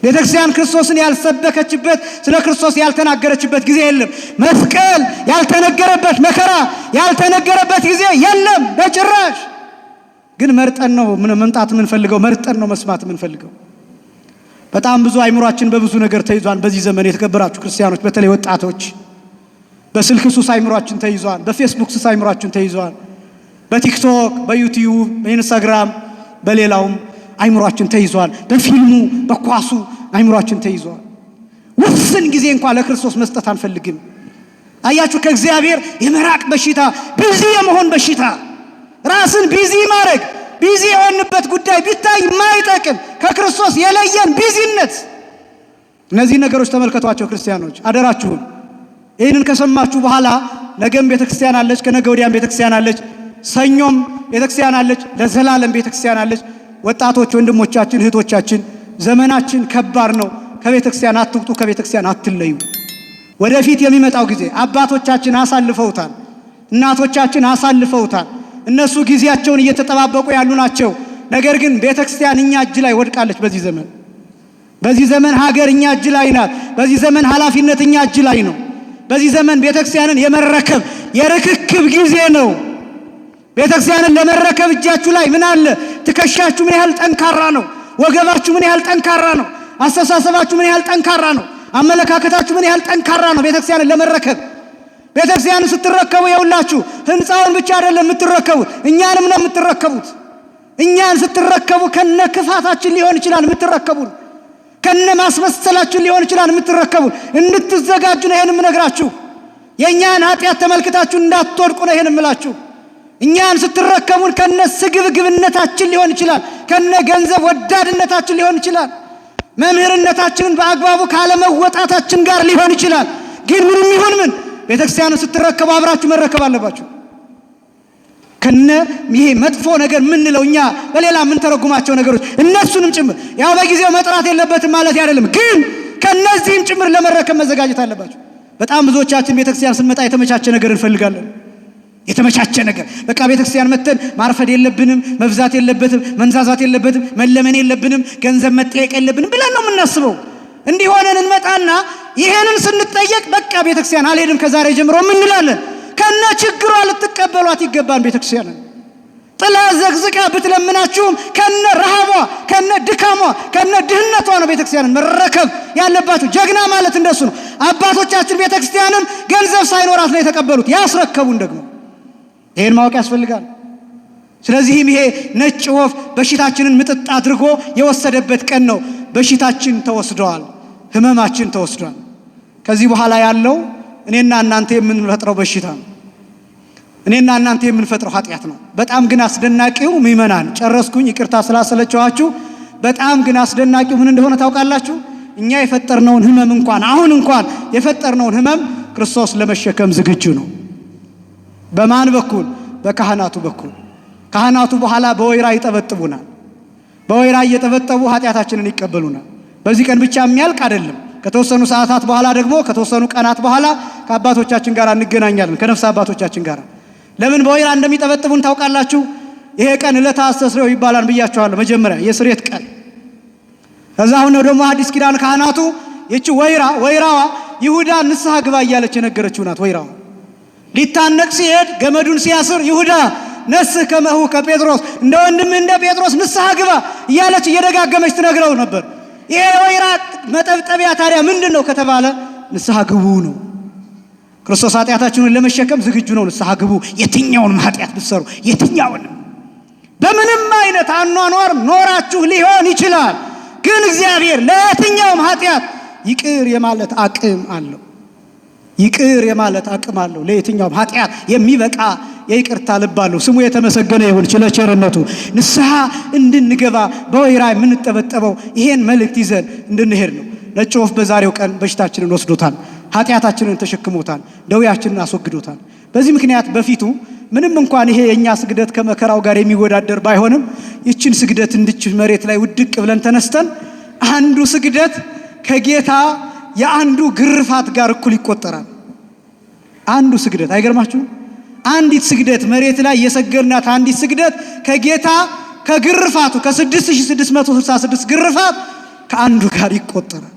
A: ቤተክርስቲያን ክርስቶስን ያልሰበከችበት ስለ ክርስቶስ ያልተናገረችበት ጊዜ የለም። መስቀል ያልተነገረበት መከራ ያልተነገረበት ጊዜ የለም በጭራሽ። ግን መርጠን ነው መምጣት የምንፈልገው፣ መርጠን ነው መስማት የምንፈልገው። በጣም ብዙ አይምሯችን በብዙ ነገር ተይዟል። በዚህ ዘመን የተከበራችሁ ክርስቲያኖች፣ በተለይ ወጣቶች በስልክ ሱስ አይምሯችን ተይዟል። በፌስቡክ ሱስ አይምሯችን ተይዟል። በቲክቶክ፣ በዩቲዩብ፣ በኢንስታግራም፣ በሌላውም አይምሯችን ተይዟል። በፊልሙ፣ በኳሱ አይምሯችን ተይዟል። ውስን ጊዜ እንኳን ለክርስቶስ መስጠት አንፈልግም። አያችሁ፣ ከእግዚአብሔር የመራቅ በሽታ፣ busy የመሆን በሽታ፣ ራስን busy ማድረግ፣ busy የሆንበት ጉዳይ ቢታይ የማይጠቅም ከክርስቶስ የለየን busy ነት። እነዚህ ነገሮች ተመልከቷቸው ክርስቲያኖች፣ አደራችሁን። ይህንን ከሰማችሁ በኋላ ነገም ቤተክርስቲያን አለች፣ ከነገ ወዲያም ቤተክርስቲያን አለች፣ ሰኞም ቤተክርስቲያን አለች፣ ለዘላለም ቤተክርስቲያን አለች። ወጣቶች ወንድሞቻችን፣ እህቶቻችን፣ ዘመናችን ከባድ ነው። ከቤተክርስቲያን አትውጡ፣ ከቤተክርስቲያን አትለዩ። ወደፊት የሚመጣው ጊዜ አባቶቻችን አሳልፈውታል፣ እናቶቻችን አሳልፈውታል። እነሱ ጊዜያቸውን እየተጠባበቁ ያሉ ናቸው። ነገር ግን ቤተክርስቲያን እኛ እጅ ላይ ወድቃለች። በዚህ ዘመን ሀገር እኛ እጅ ላይ ናት። በዚህ ዘመን ኃላፊነት እኛ እጅ ላይ ነው። በዚህ ዘመን ቤተክርስቲያንን የመረከብ የርክክብ ጊዜ ነው። ቤተክርስቲያንን ለመረከብ እጃችሁ ላይ ምን አለ? ትከሻችሁ ምን ያህል ጠንካራ ነው? ወገባችሁ ምን ያህል ጠንካራ ነው? አስተሳሰባችሁ ምን ያህል ጠንካራ ነው? አመለካከታችሁ ምን ያህል ጠንካራ ነው? ቤተክርስቲያንን ለመረከብ ቤተክርስቲያንን ስትረከቡ የውላችሁ ህንፃውን ብቻ አይደለም የምትረከቡት፣ እኛንም ነው የምትረከቡት። እኛን ስትረከቡ ከነ ክፋታችን ሊሆን ይችላል የምትረከቡን፣ ከነ ማስመሰላችን ሊሆን ይችላል የምትረከቡን። እንድትዘጋጁ ነው ይሄን የምነግራችሁ። የእኛን ኃጢአት ተመልክታችሁ እንዳትወድቁ ነው ይሄን የምላችሁ። እኛን ስትረከቡን ከነ ስግብግብነታችን ሊሆን ይችላል፣ ከነ ገንዘብ ወዳድነታችን ሊሆን ይችላል፣ መምህርነታችንን በአግባቡ ካለመወጣታችን ጋር ሊሆን ይችላል። ግን ምንም ይሁን ምን ቤተክርስቲያንን ስትረከቡ አብራችሁ መረከብ አለባችሁ። ከነ ይሄ መጥፎ ነገር ምንለው እኛ በሌላ የምንተረጉማቸው ነገሮች እነሱንም ጭምር ያው በጊዜው መጥራት የለበትም ማለት አይደለም፣ ግን ከነዚህም ጭምር ለመረከብ መዘጋጀት አለባችሁ። በጣም ብዙዎቻችን ቤተክርስቲያን ስንመጣ የተመቻቸ ነገር እንፈልጋለን። የተመቻቸ ነገር በቃ ቤተክርስቲያን መተን ማርፈድ የለብንም፣ መብዛት የለበትም፣ መንዛዛት የለበትም፣ መለመን የለብንም፣ ገንዘብ መጠየቅ የለብንም ብለን ነው የምናስበው። እንዲህ ሆነን እንመጣና ይሄንን ስንጠየቅ በቃ ቤተክርስቲያን አልሄድም ከዛሬ ጀምሮ እንላለን። ከነ ችግሯ ልትቀበሏት ይገባን። ቤተክርስቲያንን ጥላ ዘግዝቃ ብትለምናችሁም ከነ ረሃቧ፣ ከነ ድካሟ፣ ከነ ድህነቷ ነው ቤተክርስቲያንን መረከብ ያለባችሁ። ጀግና ማለት እንደሱ ነው። አባቶቻችን ቤተክርስቲያንን ገንዘብ ሳይኖራት ነው የተቀበሉት፣ ያስረከቡን ደግሞ ይሄን ማወቅ ያስፈልጋል። ስለዚህም ይሄ ነጭ ወፍ በሽታችንን ምጥጥ አድርጎ የወሰደበት ቀን ነው። በሽታችን ተወስደዋል፣ ህመማችን ተወስዷል። ከዚህ በኋላ ያለው እኔና እናንተ የምንፈጥረው በሽታ ነው። እኔና እናንተ የምንፈጥረው ኃጢአት ነው። በጣም ግን አስደናቂው ምእመናን፣ ጨረስኩኝ፣ ይቅርታ ስላሰለቸኋችሁ። በጣም ግን አስደናቂው ምን እንደሆነ ታውቃላችሁ? እኛ የፈጠርነውን ህመም እንኳን አሁን እንኳን የፈጠርነውን ህመም ክርስቶስ ለመሸከም ዝግጁ ነው። በማን በኩል? በካህናቱ በኩል። ካህናቱ በኋላ በወይራ ይጠበጥቡናል። በወይራ እየጠበጠቡ ኃጢአታችንን ይቀበሉናል። በዚህ ቀን ብቻ የሚያልቅ አይደለም። ከተወሰኑ ሰዓታት በኋላ ደግሞ ከተወሰኑ ቀናት በኋላ ከአባቶቻችን ጋር እንገናኛለን፣ ከነፍስ አባቶቻችን ጋር። ለምን በወይራ እንደሚጠበጥቡን ታውቃላችሁ? ይሄ ቀን ዕለተ አስተስርዮ ይባላል ብያችኋለሁ። መጀመሪያ የስርየት ቀን። ከዛ አሁን ደግሞ አዲስ ኪዳን ካህናቱ ይቺ ወይራዋ ይሁዳ ንስሐ ግባ እያለች የነገረችው ናት። ወይራዋ ሊታነቅ ሲሄድ ገመዱን ሲያስር ይሁዳ ነስህ ከመሁ ከጴጥሮስ እንደ ወንድምህ እንደ ጴጥሮስ ንስሐ ግባ እያለች እየደጋገመች ትነግረው ነበር። ይሄ ወይራ መጠብጠቢያ ታዲያ ምንድን ነው ከተባለ ንስሐ ግቡ ነው። ክርስቶስ ኃጢአታችንን ለመሸከም ዝግጁ ነው። ንስሐ ግቡ። የትኛውንም ኃጢአት ብትሰሩ፣ የትኛውንም በምንም አይነት አኗኗር ኖራችሁ ሊሆን ይችላል። ግን እግዚአብሔር ለየትኛውም ኃጢአት ይቅር የማለት አቅም አለው። ይቅር የማለት አቅም አለው። ለየትኛውም ኃጢአት የሚበቃ የይቅርታ ልብ አለው። ስሙ የተመሰገነ ይሁን ስለ ቸርነቱ። ንስሐ እንድንገባ በወይራ የምንጠበጠበው ይሄን መልእክት ይዘን እንድንሄድ ነው። ነጭ ወፍ በዛሬው ቀን በሽታችንን ወስዶታል፣ ኃጢአታችንን ተሸክሞታል፣ ደዌያችንን አስወግዶታል። በዚህ ምክንያት በፊቱ ምንም እንኳን ይሄ የእኛ ስግደት ከመከራው ጋር የሚወዳደር ባይሆንም ይችን ስግደት እንድች መሬት ላይ ውድቅ ብለን ተነስተን አንዱ ስግደት ከጌታ የአንዱ ግርፋት ጋር እኩል ይቆጠራል። አንዱ ስግደት አይገርማችሁም? አንዲት ስግደት መሬት ላይ የሰገድናት አንዲት ስግደት ከጌታ ከግርፋቱ ከ6666 ግርፋት ከአንዱ ጋር ይቆጠራል።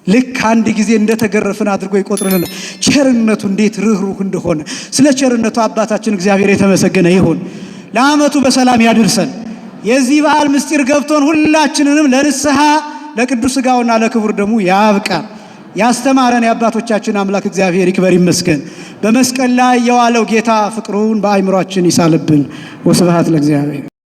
A: ልክ አንድ ጊዜ እንደተገረፍን አድርጎ ይቆጥርልናል። ቸርነቱ እንዴት ርኅሩህ እንደሆነ ስለ ቸርነቱ አባታችን እግዚአብሔር የተመሰገነ ይሁን። ለዓመቱ በሰላም ያድርሰን። የዚህ በዓል ምስጢር ገብቶን ሁላችንንም ለንስሐ ለቅዱስ ሥጋውና ለክቡር ደሙ ያብቃል። ያስተማረን የአባቶቻችን አምላክ እግዚአብሔር ይክበር ይመስገን። በመስቀል ላይ የዋለው ጌታ ፍቅሩን በአእምሯችን ይሳልብን። ወስብሐት ለእግዚአብሔር።